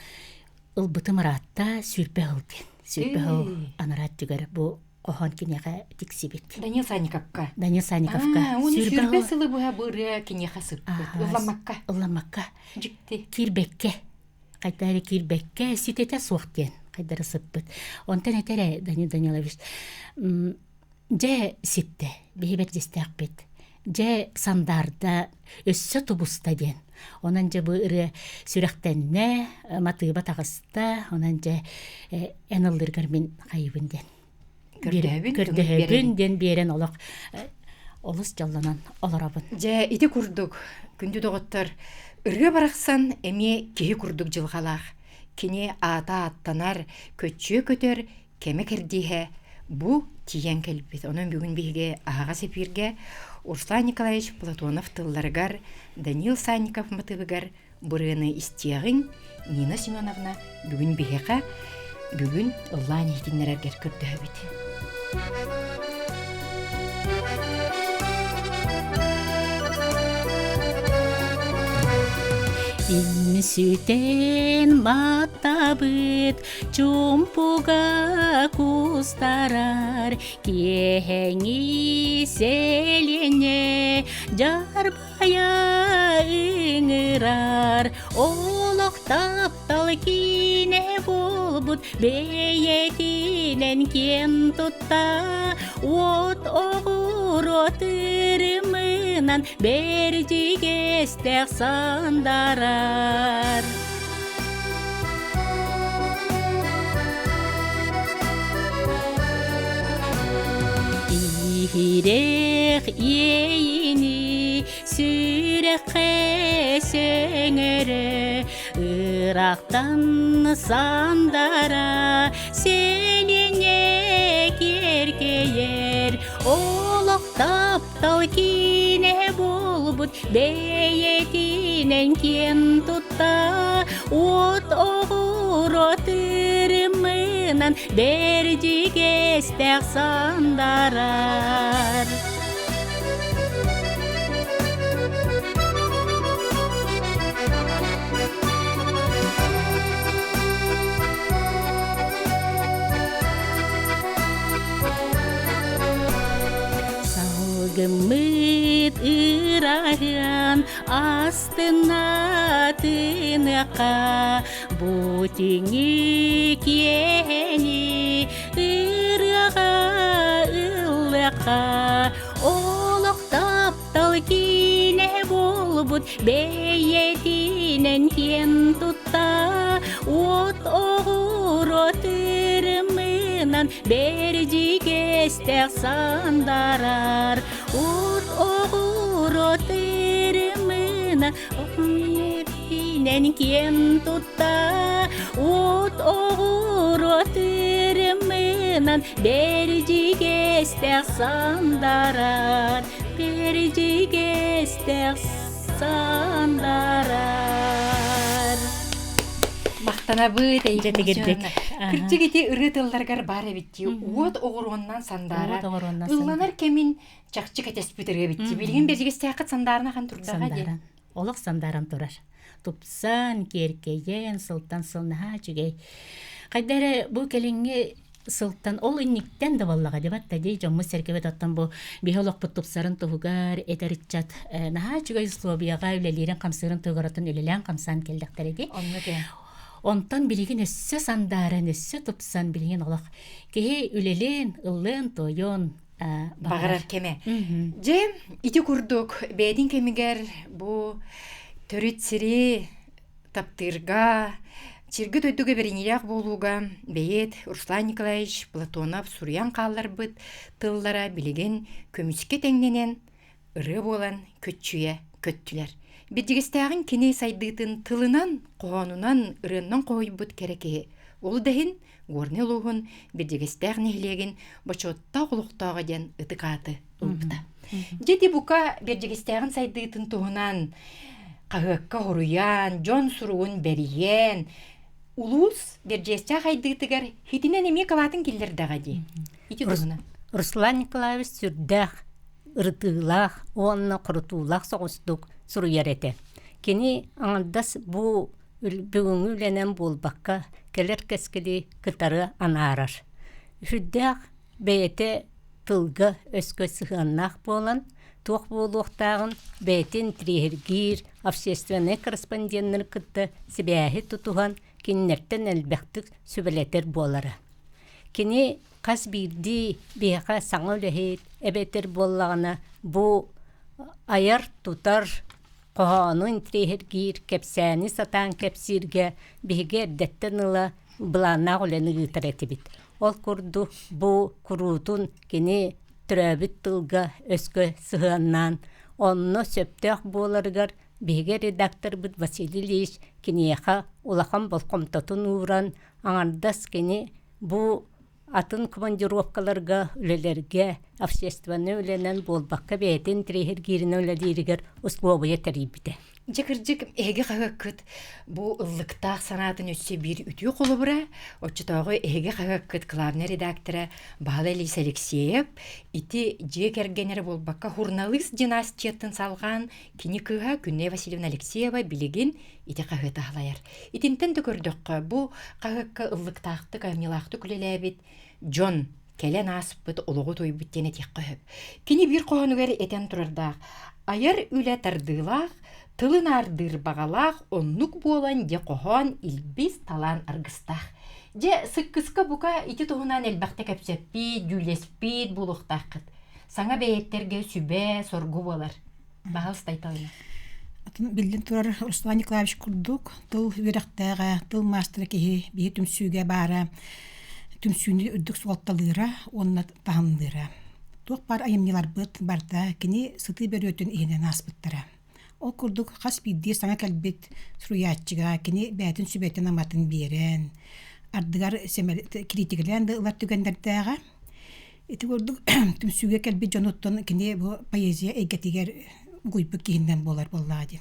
ылбытым ыраатта 20 сыл диэн. 20 сыл анараа өттүгэр бу хоһоон киниэхэ тиксибит. Данил Санниковка. Данил Санниковка. Сүүрбэ сылы быһа бу ырыа киниэхэ сыппыт. Ылламмакка. Ылламмакка. Дьикти. Киирбэккэ. Хайда эрэ киирбэккэ ситэтэ суох диэн хайдары сыппыт. Онтон этэрэ Данил Данилович дьэ ситтэ биһи бэрдьистээхпит дьэ сандаарда өссө тубуста диэн онон дьэ бу ырыа сүрэхтэннэ матыыба таҕыста онон дьэ эн ыллыыргар мин хайыбын диэн көрдөһөбүн көрдөһөбүн диэн биэрэн олох олус дьоллонон олоробун дьэ ити курдук күндү доҕоттор ырыа барахсан эмиэ киһи курдук дьылҕалаах кини аата ааттанар көччүө көтөр кэмэ кэрдииһэ бу тиийэн кэлбит. Онон бүгүн биһиги аһаҕас эпииргэ Руслан Николаевич Платонов тылларыгар, Данил Санников матыыбыгар бырыаны истиэҕиҥ Нина Семеновна бүгүн биһиэхэ бүгүн ыллаан иһитиннэрэргэр көрдөһөбүт. Сүтэн маттабыт Чуумпуга кустарар киэһэҥи сэлиэнньэ дьарбайа ыҥырар олох таптал киинэ буолбут бэйэтинэн киэн тутта уот оҕуруо тырымынан бэрдьигэстээх сандарар. Иһирэх иэйини сүрэххэ сөҥөрө ырахтан сандара сэлиэнньэ киэркэйэр олох таптал киинэ буолбут бэйэтинэн киэн тутта уот оҕуруо тырымынан бэрдьигэстээх сандарар. Салгыммыт ыраһыан астына тыныахха бу тиҥи киэһэни ырыаҕа ыллыахха олох. буолбут бэйэтинэн киэн тутта уот оҕуруо тырымынан бэрдьигэстээх сандарар уот оҕуруо тырымынан бэйэтинэн киэн тутта уот оҕуруо тырымынан бэрдьигэстээх сандарар бэрдьигэстээх сандарар Махтанабыт эйигин. Кырдьык ити ырыа тылларыгар баар эбит дии. Уот оҕуруоннан сандаарар. Ылланар кэмин чахчы кэтэспит ырыа эбит дии. Билигин бэрдьигэстээххит сандаарына хан турдаҕа дии. Олох сандааран турар. Тупсан, киэркэйэн, сылтан сыл наһаа үчүгэй. Хайда эрэ бу кэлиҥҥи сылтан ол инниктэн да буоллаҕа дебат да дии дьоммут сэргэбит оттон бу биһи олохпут тупсарын туһугар эдэр ыччат наһаа үчүгэй условияҕа үлэлиирин хамсыырын туһугар оттон үлэлээн хамсаан кэллэхтэрэ дии онтон билигин өссө сандааран өссө тупсан билигин олох киһи үлэлээн ыллыан туойуон баҕарар кэмэ. Дьэ, ити курдук бэйэтин кэмигэр бу төрүт сири таптыырга, сиргэ дойдуга бэриниилээх буолууга бэйиэт Руслан Николаевич Платонов суруйан хаалларбыт тыллара билигин көмүскэ тэҥнэнэн ырыа буолан көччүйэ көттүлэр. Бирдьигэстээҕин кини сайдыытын тылынан, хоһоонунан, ырыаннан хоһуйбут кэрэ киһи. Ол да иһин Горнай улууһун Бирдьигэстээх нэһилиэгин бочуоттаах олохтооҕо диэн ытык ааты ылбыта. Дьэ ити бука Бирдьигэстээҕин сайдыытын туһунан хаһыакка хоруйан, дьон суругун бэрийэн, улуус Бэрдьиэстээх айдыытыгар хитинэн эмиэ кылаатын киллэрдэҕэ дии. Ити туһунан. Руслан Николаевич сүрдээх ырытыылаах уонна хорутуулаах соҕустук суруйар этэ. Кини аҥардас бу бүгүҥҥү үлэнэн буолбакка, кэлэр кэскили кытары анаарар. Сүрдээх бэйэтэ тылга-өскө сыһыаннаах буолан, туох буолуохтааҕын бэйэтин интириэһиргиир общественнай корреспонденнары кытта сибээһи тутуһан, кинилэртэн элбэхтик сүбэлэтэр буолара. Кини хас биирдии биһиэхэ саҥа үлэһит эбэтэр буоллаҕына бу айар-тутар Хоһоону интириэһиргиир, кэпсээни сатаан кэпсииргэ биһиги эрдэттэн ыла былааннаах үлэни ыытар этибит. Ол курдук бу куруутун кини төрөөбүт тылга өскө сыһыаннаан, онно сөптөөх буоларыгар биһиги редакторбыт Василий Ильич киниэхэ улахан болҕомтотун ууран, аҥардас кини бу атын командировкаларга үлэлэргэ общественнай үлэнэн буолбакка бэйэтин интириэһиргииринэн үлэлииригэр услуобуйа тэрийбитэ. Дьэ кырдьык эһиги хаһыаккыт бу ыллыктаах санаатын өссө биир үтүө холобура оччотооҕу эһиги хаһыаккыт главнай редактора Баһылай Ильич Алексеев ити дьиэ кэргэн эрэ буолбакка суруналыыс династиятын салҕаан кини кыыһа Күннэй Васильевна Алексеева билигин ити хаһыаты аһылайар. Итинтэн да көрдөххө, бу хаһыакка ыллыктаахтык, айымньылаахтык үлэлээбит дьон кэлэн ааспыт олоҕу туойбут диэн этиэххэ сөп. Кини биир хоһоонугар этэн турардаах айар үлэ тардыылаах, тылын аардыыр баҕалаах, оннук буолан дьэ хоһоон илбис талаан аргыстаах. Дьэ, сыккыска бука ити туһунан элбэхтэ кэпсэппит, дьүүллэспит буолуохтааххыт. Саҥа бэйэттэргэ сүбэ, соргу буолар. Баһылыс Айталина. Атын биллэн турар Руслан Николаевич курдук тыл үөрэхтээҕэ, тыл маастара киһи биһи түмсүүгэ баара түмсүүнү үрдүк суолталыыра уонна таһымныыра. Туох баар айымньыларбыт барыта кини сытыы бөрүөтүн иһинэн ааспыттара. Ол курдук хас биирдии саҥа кэлбит суруйааччыга кини бэйэтин сүбэтин-аматын биэрэн, ардыгар критикэлээн да ылар түгэннэрдээҕэ. Ити курдук түмсүүгэ кэлбит дьонуттан кини бу поэзия эйгэтигэр угуйбут киһинэн буолар буоллаҕа дии.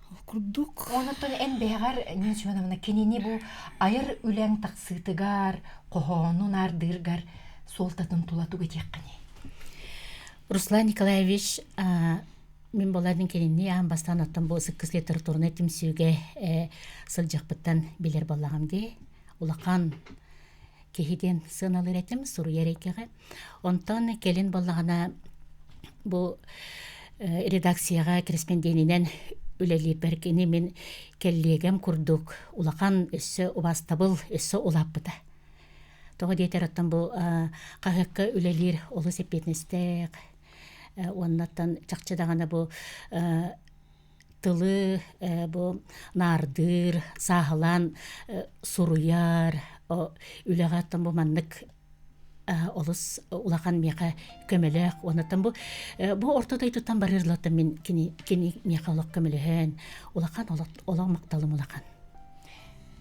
Ол курдук. Онтон эн бэйэҕэр Нина Семеновна кинини бу айар үлэҥ тахсыытыгар, хоһоонун аардыыргар суолтатын тула тугу этиэххиний? Руслан Николаевич мин буолаатын кинини аан бастаан оттон бу сыккыс литературнай түмсүүгэ сылдьыахпыттан билэр буоллаҕым дии. Улахан киһи диэн сыаналыыр этим суруйар эйгэҕэ. Онтон кэлин буоллаҕына бу редакцияҕа кэрэспэндиэнинэн үлэлиирбэр кини мин кэллиэгэм курдук улахан өссө убаастабыл өссө улааппыта. Тоҕо диэтэр оттон бу хаһыакка үлэлиир олус эппиэтинэстээх. Уоннаттан чахчы даҕаны бу тылы бу наардыыр, сааһылаан суруйар, үлэҕэ оттон бу маннык олус улахан миэхэ көмөлөөх. Уоннаттан бу бу орто дойдуттан барыыллаттан мин кини кини миэхэ олох көмөлөһөн улахан олох махталым улахан.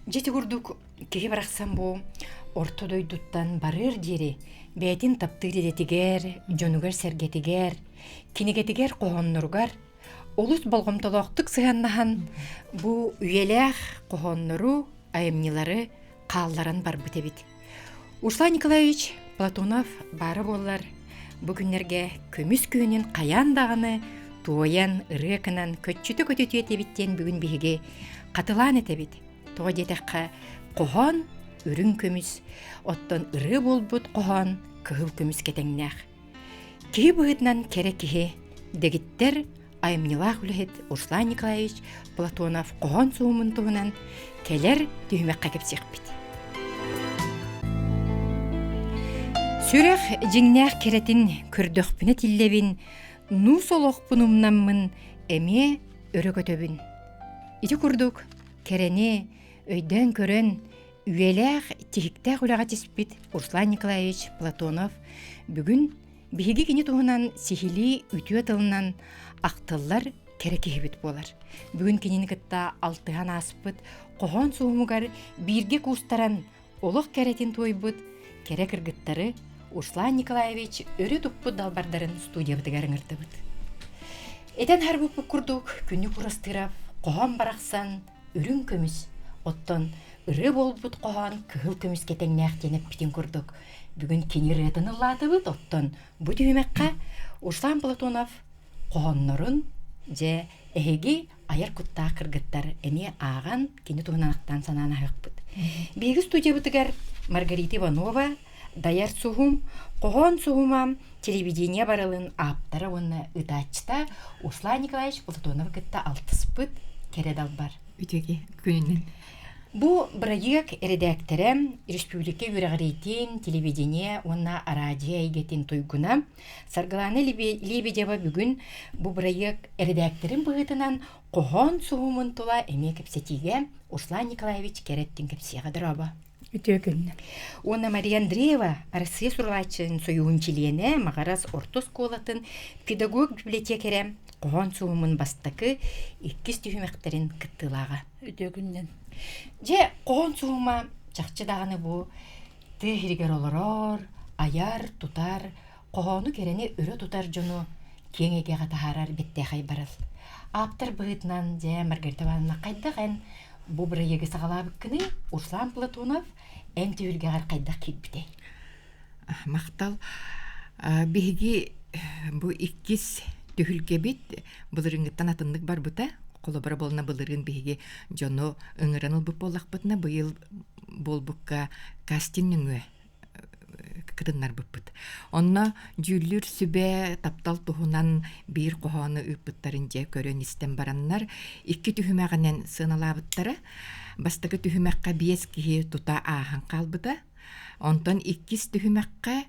Дьэ ити курдук киһи барахсан бу орто дойдуттан барыар диэри бэйэтин таптыыр идэтигэр, дьонугар-сэргэтигэр, кинигэтигэр, хоһоонноругар олус болҕомтолоохтук сыһыаннаһан бу үйэлээх хоһооннору, айымньылары хаалларан барбыт эбит. Руслан Николаевич Платонов баара буоллар бу күннэргэ көмүс күөнүн хайаан даҕаны туойан, ырыа гынан көччүтэ көтүтүө этибит диэн бүгүн биһиги хатылаан этэбит. Тоҕо диэтэххэ, хоһоон үрүҥ көмүс, оттон ырыа буолбут хоһоон кыһыл көмүскэ тэҥнээх. Киһи быһыытынан кэрэ киһи, дэгиттэр айымньылаах үлэһит Руслан Николаевич Платонов хоһоон суһумун туһунан кэлэр түһүмэххэ кэпсиэхпит. Сүрэх дьиҥнээх кэрэтин көрдөхпүнэ тиллэбин, нуус олохпун умнаммын эмиэ өрө көтөбүн. Ити курдук кэрэни өйдөөн көрөн үйэлээх тиһиктээх үлэҕэ тиспит Руслан Николаевич Платонов бүгүн биһиги кини туһунан сиһилии үтүө тылынан ахтыллар кэрэ киһибит буолар. Бүгүн кинини кытта алтыһан ааспыт хоһоон суһумугар бииргэ куустаран олох кэрэтин туойбут кэрэ кыргыттары Руслан Николаевич өрө туппут далбардарын студиябытыгар ыҥырдыбыт. Этэн харбыппыт курдук күнү курастыырап хоһоон барахсан үрүҥ көмүс, оттон ырыа буолбут хоһоон кыһыл көмүскэ тэҥнээх диэн эппитин курдук, бүгүн кини ырыатын ыллаатыбыт, оттон бу түһүмэххэ Руслан Платонов хоһооннорун дьэ эһиги айар куттаах кыргыттар эмиэ ааҕан кини туһунан ахтан санаан аһыахпыт. Биһиги студиябытыгар Маргарита Иванова, Дайар Суһум, Хоһоон Суһума телевидение барылын ааптара уонна ыытааччыта Руслан Николаевич Платоновы кытта алтыспыт кэрэ далбар. Үтүөки күнүнэн. Бу бырайыак эрэдээктэрэ республика үөрэҕириитин, телевидение уонна араадьыйа эйгэтин туйгуна Саргылана Лебедева бүгүн бу бырайыак эрэдээктэрин быһыытынан хоһоон суһумун тула эмиэ кэпсэтиигэ Руслан Николаевич кэрэттин кэпсиэҕэ дорообо. Үтүө күннэр. Уонна Мария Андреева Россия суруйааччытын сойууһун чилиэнэ, Маҕарас орто оскуолатын педагог-библиотекэрэ, хоһоон суһумун бастакы, иккис түһүмэхтэрин кыттыылааҕа. Үтүө күннэн. Дьэ, хоһоон суһума чахчы даҕаны бу тыа иһигэр олорор, айар, тутар, хоһоону кэрэни өрө тутар дьону киэҥ эйгэҕэ таһаарар бэттээхэй барыл. Ааптар быһыытынан, дьэ, Маргарита Ивановна, хайдах эн Бу бырайыагы саҕалаабыккыный Руслан Платонов эн түһүлгэҕэр хайдах киирбитэй? Махтал. Биһиги бу иккис түһүлгэбит былырыыҥҥыттан атыннык барбыта. Холобура буолна былырыын биһиги дьону ыҥыран ылбыт буоллахпытына, быйыл буолбукка кастинг нөҥүө кытыннарбыппыт. Онно дьүүллүүр сүбэ таптал туһунан биир хоһоону ыыппыттарын дьэ көрөн-истэн бараннар икки түһүмэҕинэн сыаналаабыттара. Бастакы түһүмэххэ биэс киһи тута ааһан хаалбыта. Онтон иккис түһүмэххэ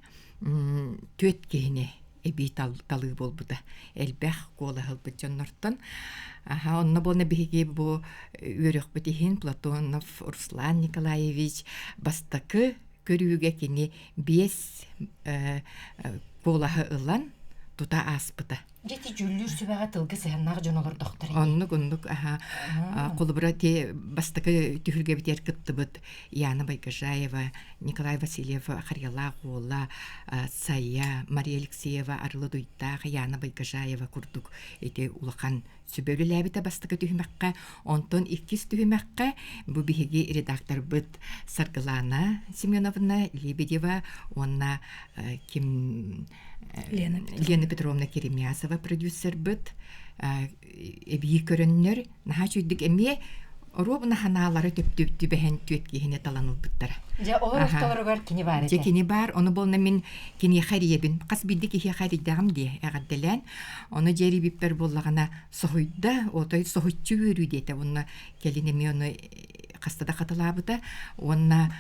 түөрт киһини эбии талыы буолбута. Элбэх куолаһы ылбыт дьоннортон. Аха, онно буолна биһиги бу үөрөхпүт иһин Платонов Руслан Николаевич бастакы көрүүгэ кини биэс куолаһы ылан тута ааспыта. Дьэ ити дьүүллүүр сүбэҕэ тылга сыһыаннаах дьон олордохтор Оннук оннук аха холобура ти бастакы түһүлгэбитигэр кыттыбыт Яна Байгожаева, Николай Васильев Харьялаах уола, Сайя, Мария Алексеева Арылы Дуйдаах, Яна Байгожаева курдук ити улахан сүбэ үлэлээбитэ бастакы түһүмэххэ. Онтон иккис түһүмэххэ бу биһиги редакторбыт Саргылана Семеновна Лебедева уонна ким Лена Петровна Керемясова продюсербыт эбии көрөннөр наһаа үчүгдүк эмиэ оруобуна ханаалары түбэһэн түөт киһини талан ылбыттара. Дьэ, олор ортолоругар кини баар этэ. Дьэ, кини баар. Ону буолна мин киниэхэ эрийэбин. Хас биирдии киһиэхэ эрийдэҕим дии, эҕэрдэлээн. Ону дьэ эрийбиппэр буоллаҕына соһуйда, отой соһуччу үөрүү диэтэ. Уонна кэлин эмиэ ону хаста да хатылаабыта. Уонна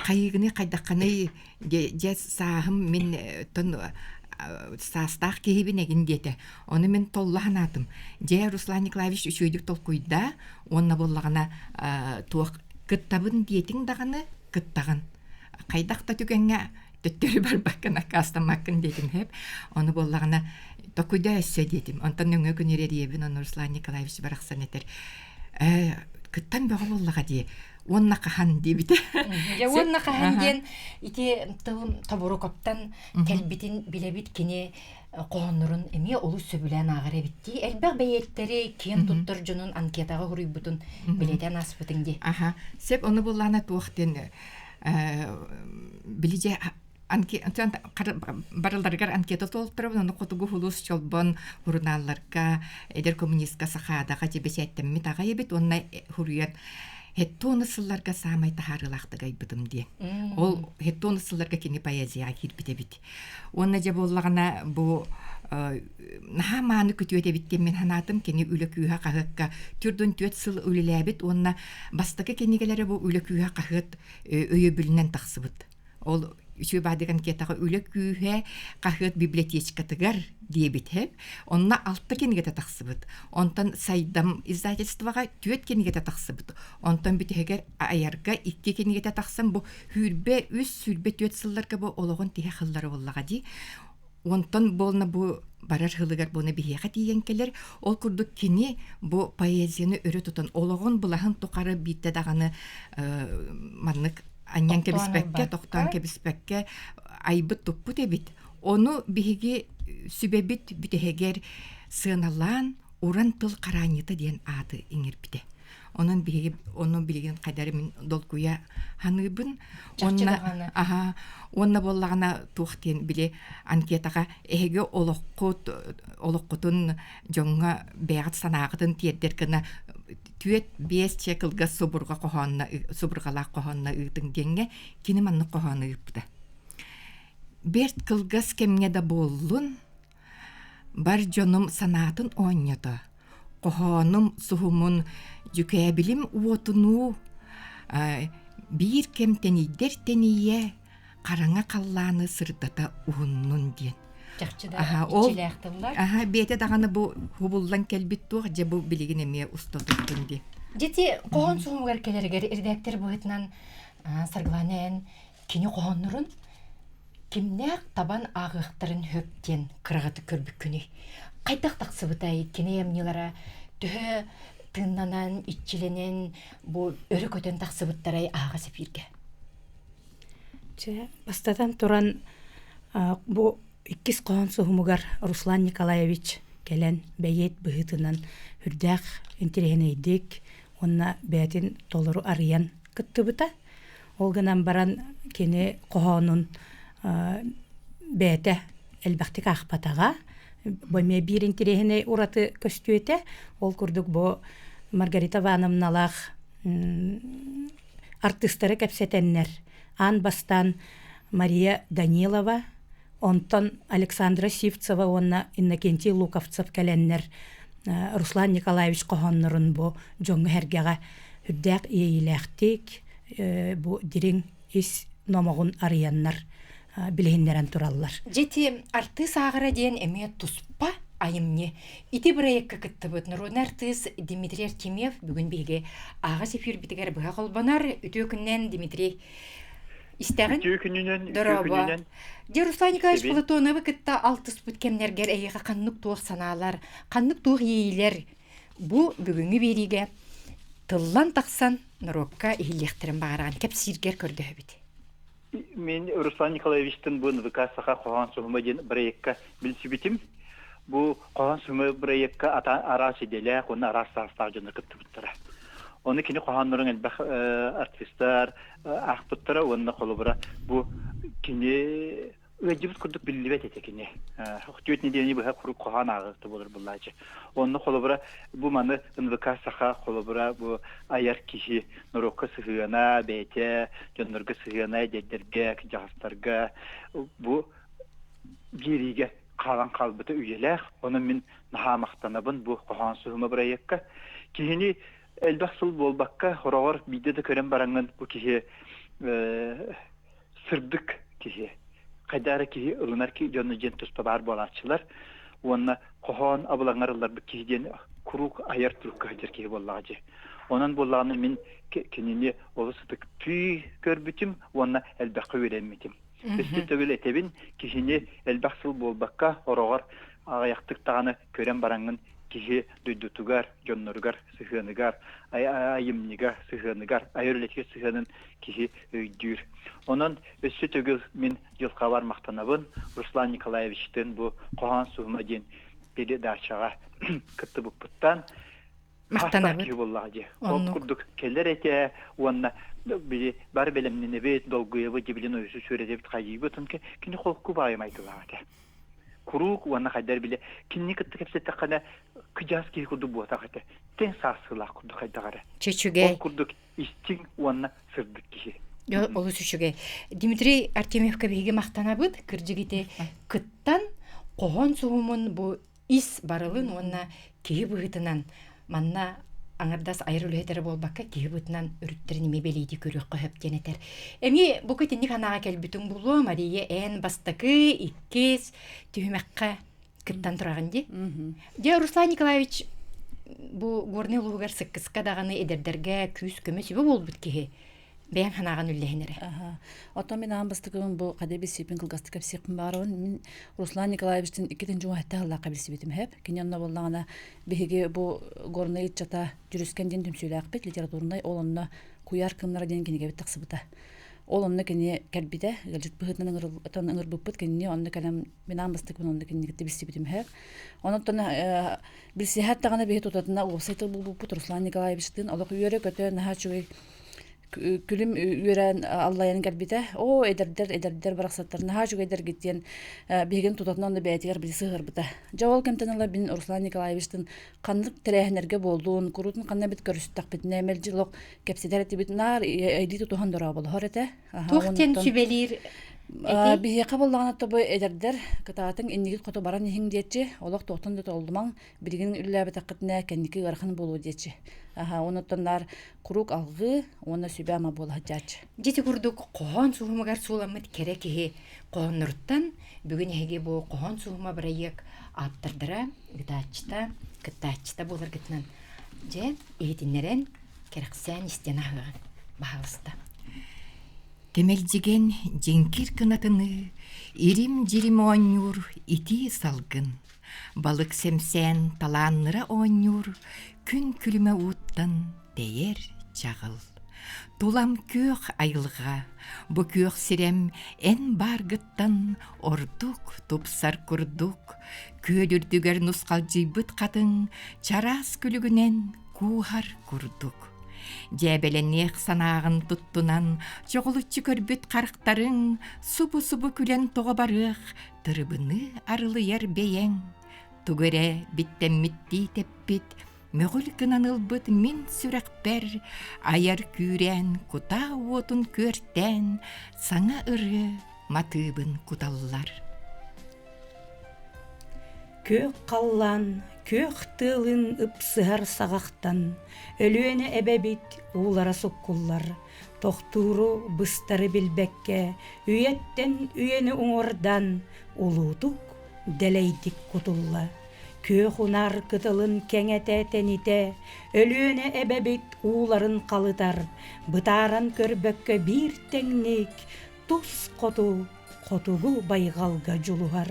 хайыыгыный, хайдаххыный дьэ сааһым мин тон саастаах киһибин эгин диэтэ. Ону мин толло санаатым. Дьэ, Руслан Николаевич үчүгэйдик толкуйдаа уонна буоллаҕына туох кыттабын диэтиҥ даҕаны кыттаҕын. Хайдах да түгэҥҥэ төттөрү барбаккын, аккаастаммаккын диэтим сөп. Ону буоллаҕына токуйда өссө диэтим. Онтон нөҥүө күн эрийэбин, ону Руслан Николаевич барахсан этэр. Ээ, кыттан бөҕө буоллаҕа дии. Уонна хаһан диэбитэ. Дьэ уонна хаһан диэн ити тыл Тобурукоптан кэлбитин билэбит кини хоһооннорун эмиэ олус сөбүлээн ааҕар эбит дии. Элбэх бэйиэттэри киэн туттар дьонун анкетаҕа суруйбутун билэтэн ааспытыҥ дии. Аха. Сөп ону буллаана туох диэн били дьэ барыларыгар анкета толторобун, ону Хотугу Улус Чолбон сурунаалларга, Эдэр коммунистка Сахаадаҕа дьэ бэчээттэммит аҕай эбит уонна суруйан хеттуону сылларга саамай таһаарыылаахтык айбытым диэн. Ол хеттуону сылларга кини поэзияҕа киирбит эбит. Уонна дьэ буоллаҕына бу наһаа мааны күтүөт эбит диэн мин санаатым. Кини үлэ күүһэ хаһыакка түрдүн түөрт сыл үлэлээбит уонна бастакы кинигэлэрэ бу үлэ күүһэ хаһыат өйөбүлүнэн тахсыбыт. Ол үчүгэй баадык анкетаҕа үлэ күүһэ хаһыат библиотечкатыгар диэбит һэп. Онно алта кинигэтэ тахсыбыт. Онтон Сайдам издательствоҕа түөрт кинигэтэ тахсыбыт. Онтон бүтэһигэр айарга икки кинигэтэ тахсан бу сүүрбэ үс, 24 сылларга бу олоҕун тиһэх сыллара буоллаҕа дии. Онтон буолна бу барар сылыгар буона биһиэхэ тиийэн кэлэр. Ол курдук кини бу поэзияны өрө тутан олоҕун былаһын тухары биирдэ даҕаны маннык анньан кэбиспэккэ, тохтоон кэбиспэккэ айбыт туппут эбит. Ону биһиги сүбэбит бүтэһигэр сыаналаан уран тыл хараанньыта диэн ааты иҥэрбитэ. Онон биһиги ону билигин хайдары мин долгуйа саныыбын. Уонна аха уонна буоллаҕына туох диэн били анкетаҕа эһиги олоххут олоххутун дьоҥҥо бэйэҕит санааҕытын тиэрдэр гына түөрт биэс чэ кылгас субурҕа хоһоонно субурҕалаах хоһоонно ыытыҥ диэҥҥэ кини маннык хоһоону ыыппыта. Бэрт кылгас кэмҥэ да буоллун Бар дьонум санаатын оонньото, хоһоонум суһумун дьүкээбилим уотунуу биир кэм тэнийдэр тэнийэ, хараҥа халлааны сырдата уһуннун диэн. Чахчы да иччилээх тыллар. Аха, бэйэтэ даҕаны бу хубуллан кэлбит туох дьэ бу билигин эмиэ уста туттун диэн. Дьити хоһоон суһумугар кэлэригэр редактор быһыытынан Саргылана эн кини хоһооннорун Кимнээх табан ааҕыахтарын сөп диэн кыраҕатык көрбүккүнүй? Хайдах тахсыбытай кини айымньылара төһө тыыннанан, иччилэнэн бу өрө көтөн тахсыбыттарай ааҕа сэпииргэ? Чэ, бастатан туран бу иккис хоһоон суһумугар Руслан Николаевич кэлэн бэйиэт быһыытынан үрдээх интэриэһинэйдик уонна бэйэтин толору арыйан кыттыбыта. Ол гынан баран кини хоһоонун бэйэтэ элбэхтик аахпатаҕа. Бу эмиэ биир интэриэһинэй ураты көстүү этэ. Ол курдук бу Маргарита Ивановналаах артыыстары кэпсэтэннэр аан бастаан Мария Данилова, онтон Александра Сивцева уонна Иннокентий Луковцев кэлэннэр Руслан Николаевич хоһооннорун бу дьоҥҥо-сэргэҕэ үрдээх иэйиилээхтик бу дириҥ ис номоҕун арыйаннар билиһиннэрэн тураллар. Дьити артыыс ааҕара диэн эмиэ туспа айымньы. Ити бырайыакка кыттыбыт народный артыыс Дмитрий Артемьев бүгүн биһиги ааҕас эфирбитигэр быһа холбонор. Үтүө күнүнэн, Дмитрий. Истэҕин? Үтүө күнүнэн, үтүө Дорообо. күнүнэн. Дьэ, Руслан Николаевич Истэбин. Платоновы кытта алтыспыт кэмнэргэр эйиэхэ ханнык туох санаалар, ханнык туох иэйиилэр бу бүгүҥҥү биэриигэ тыллан тахсан норуокка иһиллиэхтэрин баҕараҕын кэпсииргэр көрдөһөбүт. Мин Руслан Николаевичтын бу НВК Саха хоһоон суһума диэн бырайыакка билсибитим. Бу хоһоон суһума бырайыакка араас идэлээх уонна араас саастаах дьоннор кыттыбыттара. Ону кини хоһооннорун элбэх артистар аахпыттара уонна холобура бу кини ыалдьыбыт курдук биллибэт этэ кини. Түөрт нэдиэлэни быһа куруук хоһоон ааҕыахта буолар буллаачы. Онно холобура бу маны НВК Саха холобура бу айар киһи норуокка сыһыана, бэйэтэ дьоннорго сыһыана, эдэрдэргэ, кырдьаҕастарга бу биэриигэ хаалан хаалбыта үйэлээх. Онон мин наһаа махтанабын бу хоһоон суһума бырайыакка. Киһини элбэх сыл буолбакка, хороҕор биирдэ да көрөн бараҥҥын бу киһи сырдык киһи. Хайда эрэ киһи ылынар дьону диэн туспа баар буолааччылар. Уонна хоһоон абылаҥар ылларбыт киһи диэн куруук айар турукка сылдьар киһи буоллаҕа дии. Онон буоллаҕына мин кинини олус ытыктыы көрбүтүм уонна элбэххэ үөрэммитим. Өссө төгүл этэбин, киһини элбэх сыл буолбакка, ороҕор аҕыйахтык даҕаны көрөн бараҥҥын киһи дойдутугар, дьонноругар сыһыаныгар, айымньыга сыһыаныгар, айар үлэтигэр сыһыанын киһи өйдүүр. Онон өссө төгүл мин дьылҕабар махтанабын Руслан Николаевичтыын бу хоһоон суһума диэн передачаҕа кыттыбыппыттан Махтанабыт. киһи буоллаҕа дии. Ол курдук кэлэр этэ уонна били бары бэлэмнэнэбит, долгуйабыт, дибилин ойусу сүөрэтэбит, хайыыбыт. Кини холку баайы майгылаах этэ. Куруук уонна хайдар биле кинини кытта кэпсэттэххинэ кыдьаас киһи курдук буотах этэ. Тэҥ саассыылаах курдук хайдах эрэ. Чөчүгэй. Ол курдук истиҥ уонна сырдык киһи. Олус үчүгэй. Дмитрий Артемьевка биһиги махтанабыт. Кырдьык ити кыттан хоһоон суһумун бу ис барылын уонна киһи быһыытынан манна аҥардас айар үлэһит эрэ буолбакка киһи быһыытынан өрүттэрин эмиэ бэлиэтии көрүөххэ сөп диэн этэр. Эмиэ бу итинник санааҕа кэлбитиҥ булуо Мария эн бастакы, иккис түһүмэххэ кыттан тураҕын дии. Дьэ Руслан Николаевич бу Горнай улууһугар сыккыска даҕаны эдэрдэргэ күүс-көмө сүбэ буолбут киһи бэйэҥ санааҕын үллэһин эрэ. Оттон мин аан бастакыбын бу хадэ билсииппин кылгастык кэпсиэхпин баҕарабын. Мин Руслан Николаевичтын иккитин дьуҥаһытта сыллаахха билсибитим хэп. Кини онно буоллаҕына биһиги бу Горнай ыччата Дьүрүскэн диэн түмсүүлээхпит литературнай ол онно Куйаар кыымнара диэн кинигэбит тахсыбыта. Ол онно кини кэлбитэ, ыалдьыт быһыытынан ыҥырбыппыт кинини онно кэлэн мин аан бастакыбын онно кинини билсибитим хэп. Онон билсиһээт даҕаны биһи тутатына уопсай тыл булбуппут Руслан Николаевичтыын олох үөрэ-көтө наһаа үчүгэй күлүм үөрэн аллайан кэлбитэ. Оо, эдэрдэр, эдэрдэр барахсаттар наһаа үчүгэйдэргит диэн биһигин тутатына онно бэйэтигэр били сыһыарбыта. Дьэ ол кэмтэн ыла мин Руслан Николаевичтыын ханнык тэрээһиннэргэ буоллун, куруутун ханна эбит көрүстэхпитинэ мэлдьи олох кэпсэтэр этибит, наар илии тутуһан дорооболоһор этэ. Туох диэн сүбэлиир Биһиэхэ буоллаҕына тобу эдэрдэр кытаатыҥ иннигит хоту баран иһиҥ диэччи, олох туохтан да толлумаҥ, билигин үлэлээбэтэххитинэ кэнники ыарахан буолуо диэччи. Аха, онуттан наар куруук алҕыы уонна сүбэ-ама буола сылдьааччы. Дьити курдук хоһоон суһумугар сууламмыт кэрэ киһи хоһоонноруттан бүгүн эһиги бу хоһоон суһума бырайыак ааптардара, ыытааччыта, кыттааччыта буоларгытынан дьэ иһитиннэрэн кэрэхсээн истэн аһыаҕыҥ, баһаалыста. Тэмэлдьигэн дьиҥкир кынатыныы, ирим-дьирим оонньуур итии салгын, балык сэмсээн талаанныра оонньуур күн күлүмэ ууттан тэйэр чаҕыл. Тулам күөх айылҕа, бу күөх сирэм эн бааргыттан ордук тупсар курдук, күөл үрдүгэр нусхалдьыйбыт хатыҥ чараас күлүгүнэн кууһар курдук. Дьээбэлэниэх санааҕын туттунан, чоҕулуччу көрбүт харахтарыҥ субу-субу күлэн тоҕо барыах, тырыбыныы арылыйар бэйэҥ. Тугу эрэ биттэммиттии тэппит, мөҕүл гынан ылбыт мин сүрэхпэр айар күүрээн кутаа уотун күөртээн саҥа ырыа матыыбын куталлар. Күөх халлаан күөх тыалын ыпсыһар саҕахтан Өлүөнэ эбэбит уулара суккуллар, тохтууру быстары билбэккэ үйэттэн үйэни уҥуордаан улуутук дэлэйдик кутулла. Күөх унаар кытылын кэҥэтэ тэнитэ Өлүөнэ эбэбит ууларын халытар, бытааран көрбөккө биир тэҥник тус хоту хотугу байҕалга дьулуһар,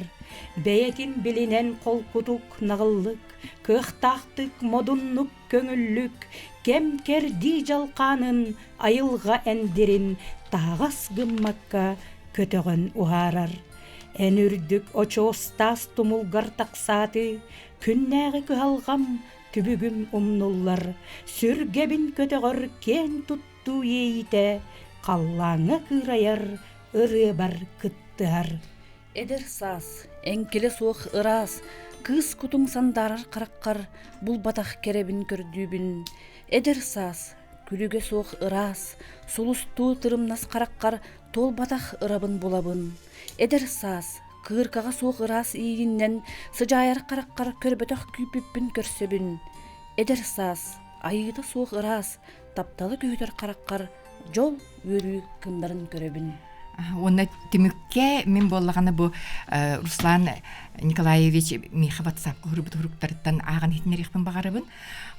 бэйэтин билинэн холкутук наҕыллык, кыахтаахтык модуннук көҥүллүк, кэм-кэрдии дьалхаанын айылҕа эндирин таһаҕас гыммакка көтөҕөн уһаарар. Эн үрдүк очуос таас тумулгар тахсааты, күннээҕи кыһалҕам түбүгүм умнуллар, сүргэбин көтөҕөр киэн туттуу иэйиитэ халлааҥҥа кыырайар ырыабар кыттыһар. Эдэр саас, эҥкилэ суох ыраас, кыыс кутуҥ сандаарар хараххар булбатах кэрэбин көрдүүбүн. Эдэр саас, күлүгэ суох ыраас, сулустуу тырымнас хараххар туолбатах ырабын булабын. Эдэр саас, кыыркаҕа суох ыраас иигиннэн сыдьаайар хараххар көрбөтөх күүппүппүн көрсөбүн. Эдэр саас, айыыта суох ыраас, тапталы көһүтэр хараххар дьол үөрүү кымнарын көрөбүн. Уонна түмүккэ мин буоллаҕына бу Руслан Николаевич миэхэ ватсапка уһурбут уһуруктарыттан ааҕан иһитиннэриэхпин баҕарабын.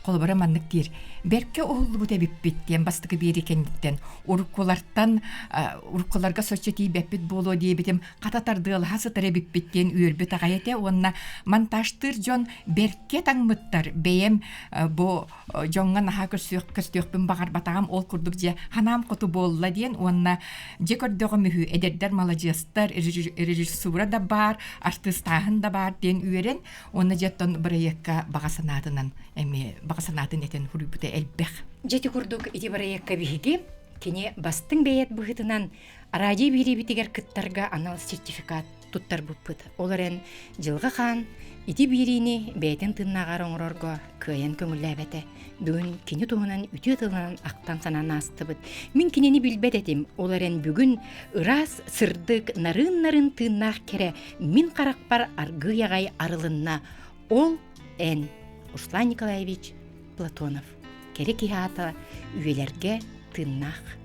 Холобура маннык диир. Бэркэ уһуллубут эбиппит диэн бастакы биэрии кэнниттэн уруккулартан уруккуларга соччо тиийбэппит буолуо диэбитим хата тардыалаһа сытар эбиппит диэн үөрбүт аҕай этэ уонна монтажтыыр дьон бэркэ таҥмыттар бэйэм бу дьоҥҥо наһаа көрсүөх көстүөхпүн баҕарбатаҕым ол курдук дьэ ханаам хоту буолла диэн уонна дьэ көрдөҕүм үһү эдэрдэр маладьыастар режиссура да баар артыыстааһын да баар диэн үөрэн уонна дьэ оттон бырайыакка баҕа санаатынан эмиэ баҕа санаатын этэн суруйбута элбэх. Дьэ ити курдук ити бырайыакка биһиги кини бастыҥ бэйэт быһыытынан радио биэриибитигэр кыттарга анал сертификат туттарбыппыт. Ол эрэн Дьылҕа Хаан ити биэриини бэйэтин тыыннааҕар оҥорорго кыайан көҥүллээбэтэ. Бүгүн кини туһунан үтүө тылынан ахтан-санаан аастыбыт. Мин кинини билбэт этим, ол эрэн бүгүн ыраас, сырдык, нарын-нарын тыыннаах кэрэ мин харахпар аргыый аҕай арылынна. Ол эн, Руслан Николаевич Платонов. Кэрэ киһи аата үйэлэргэ тыыннаах.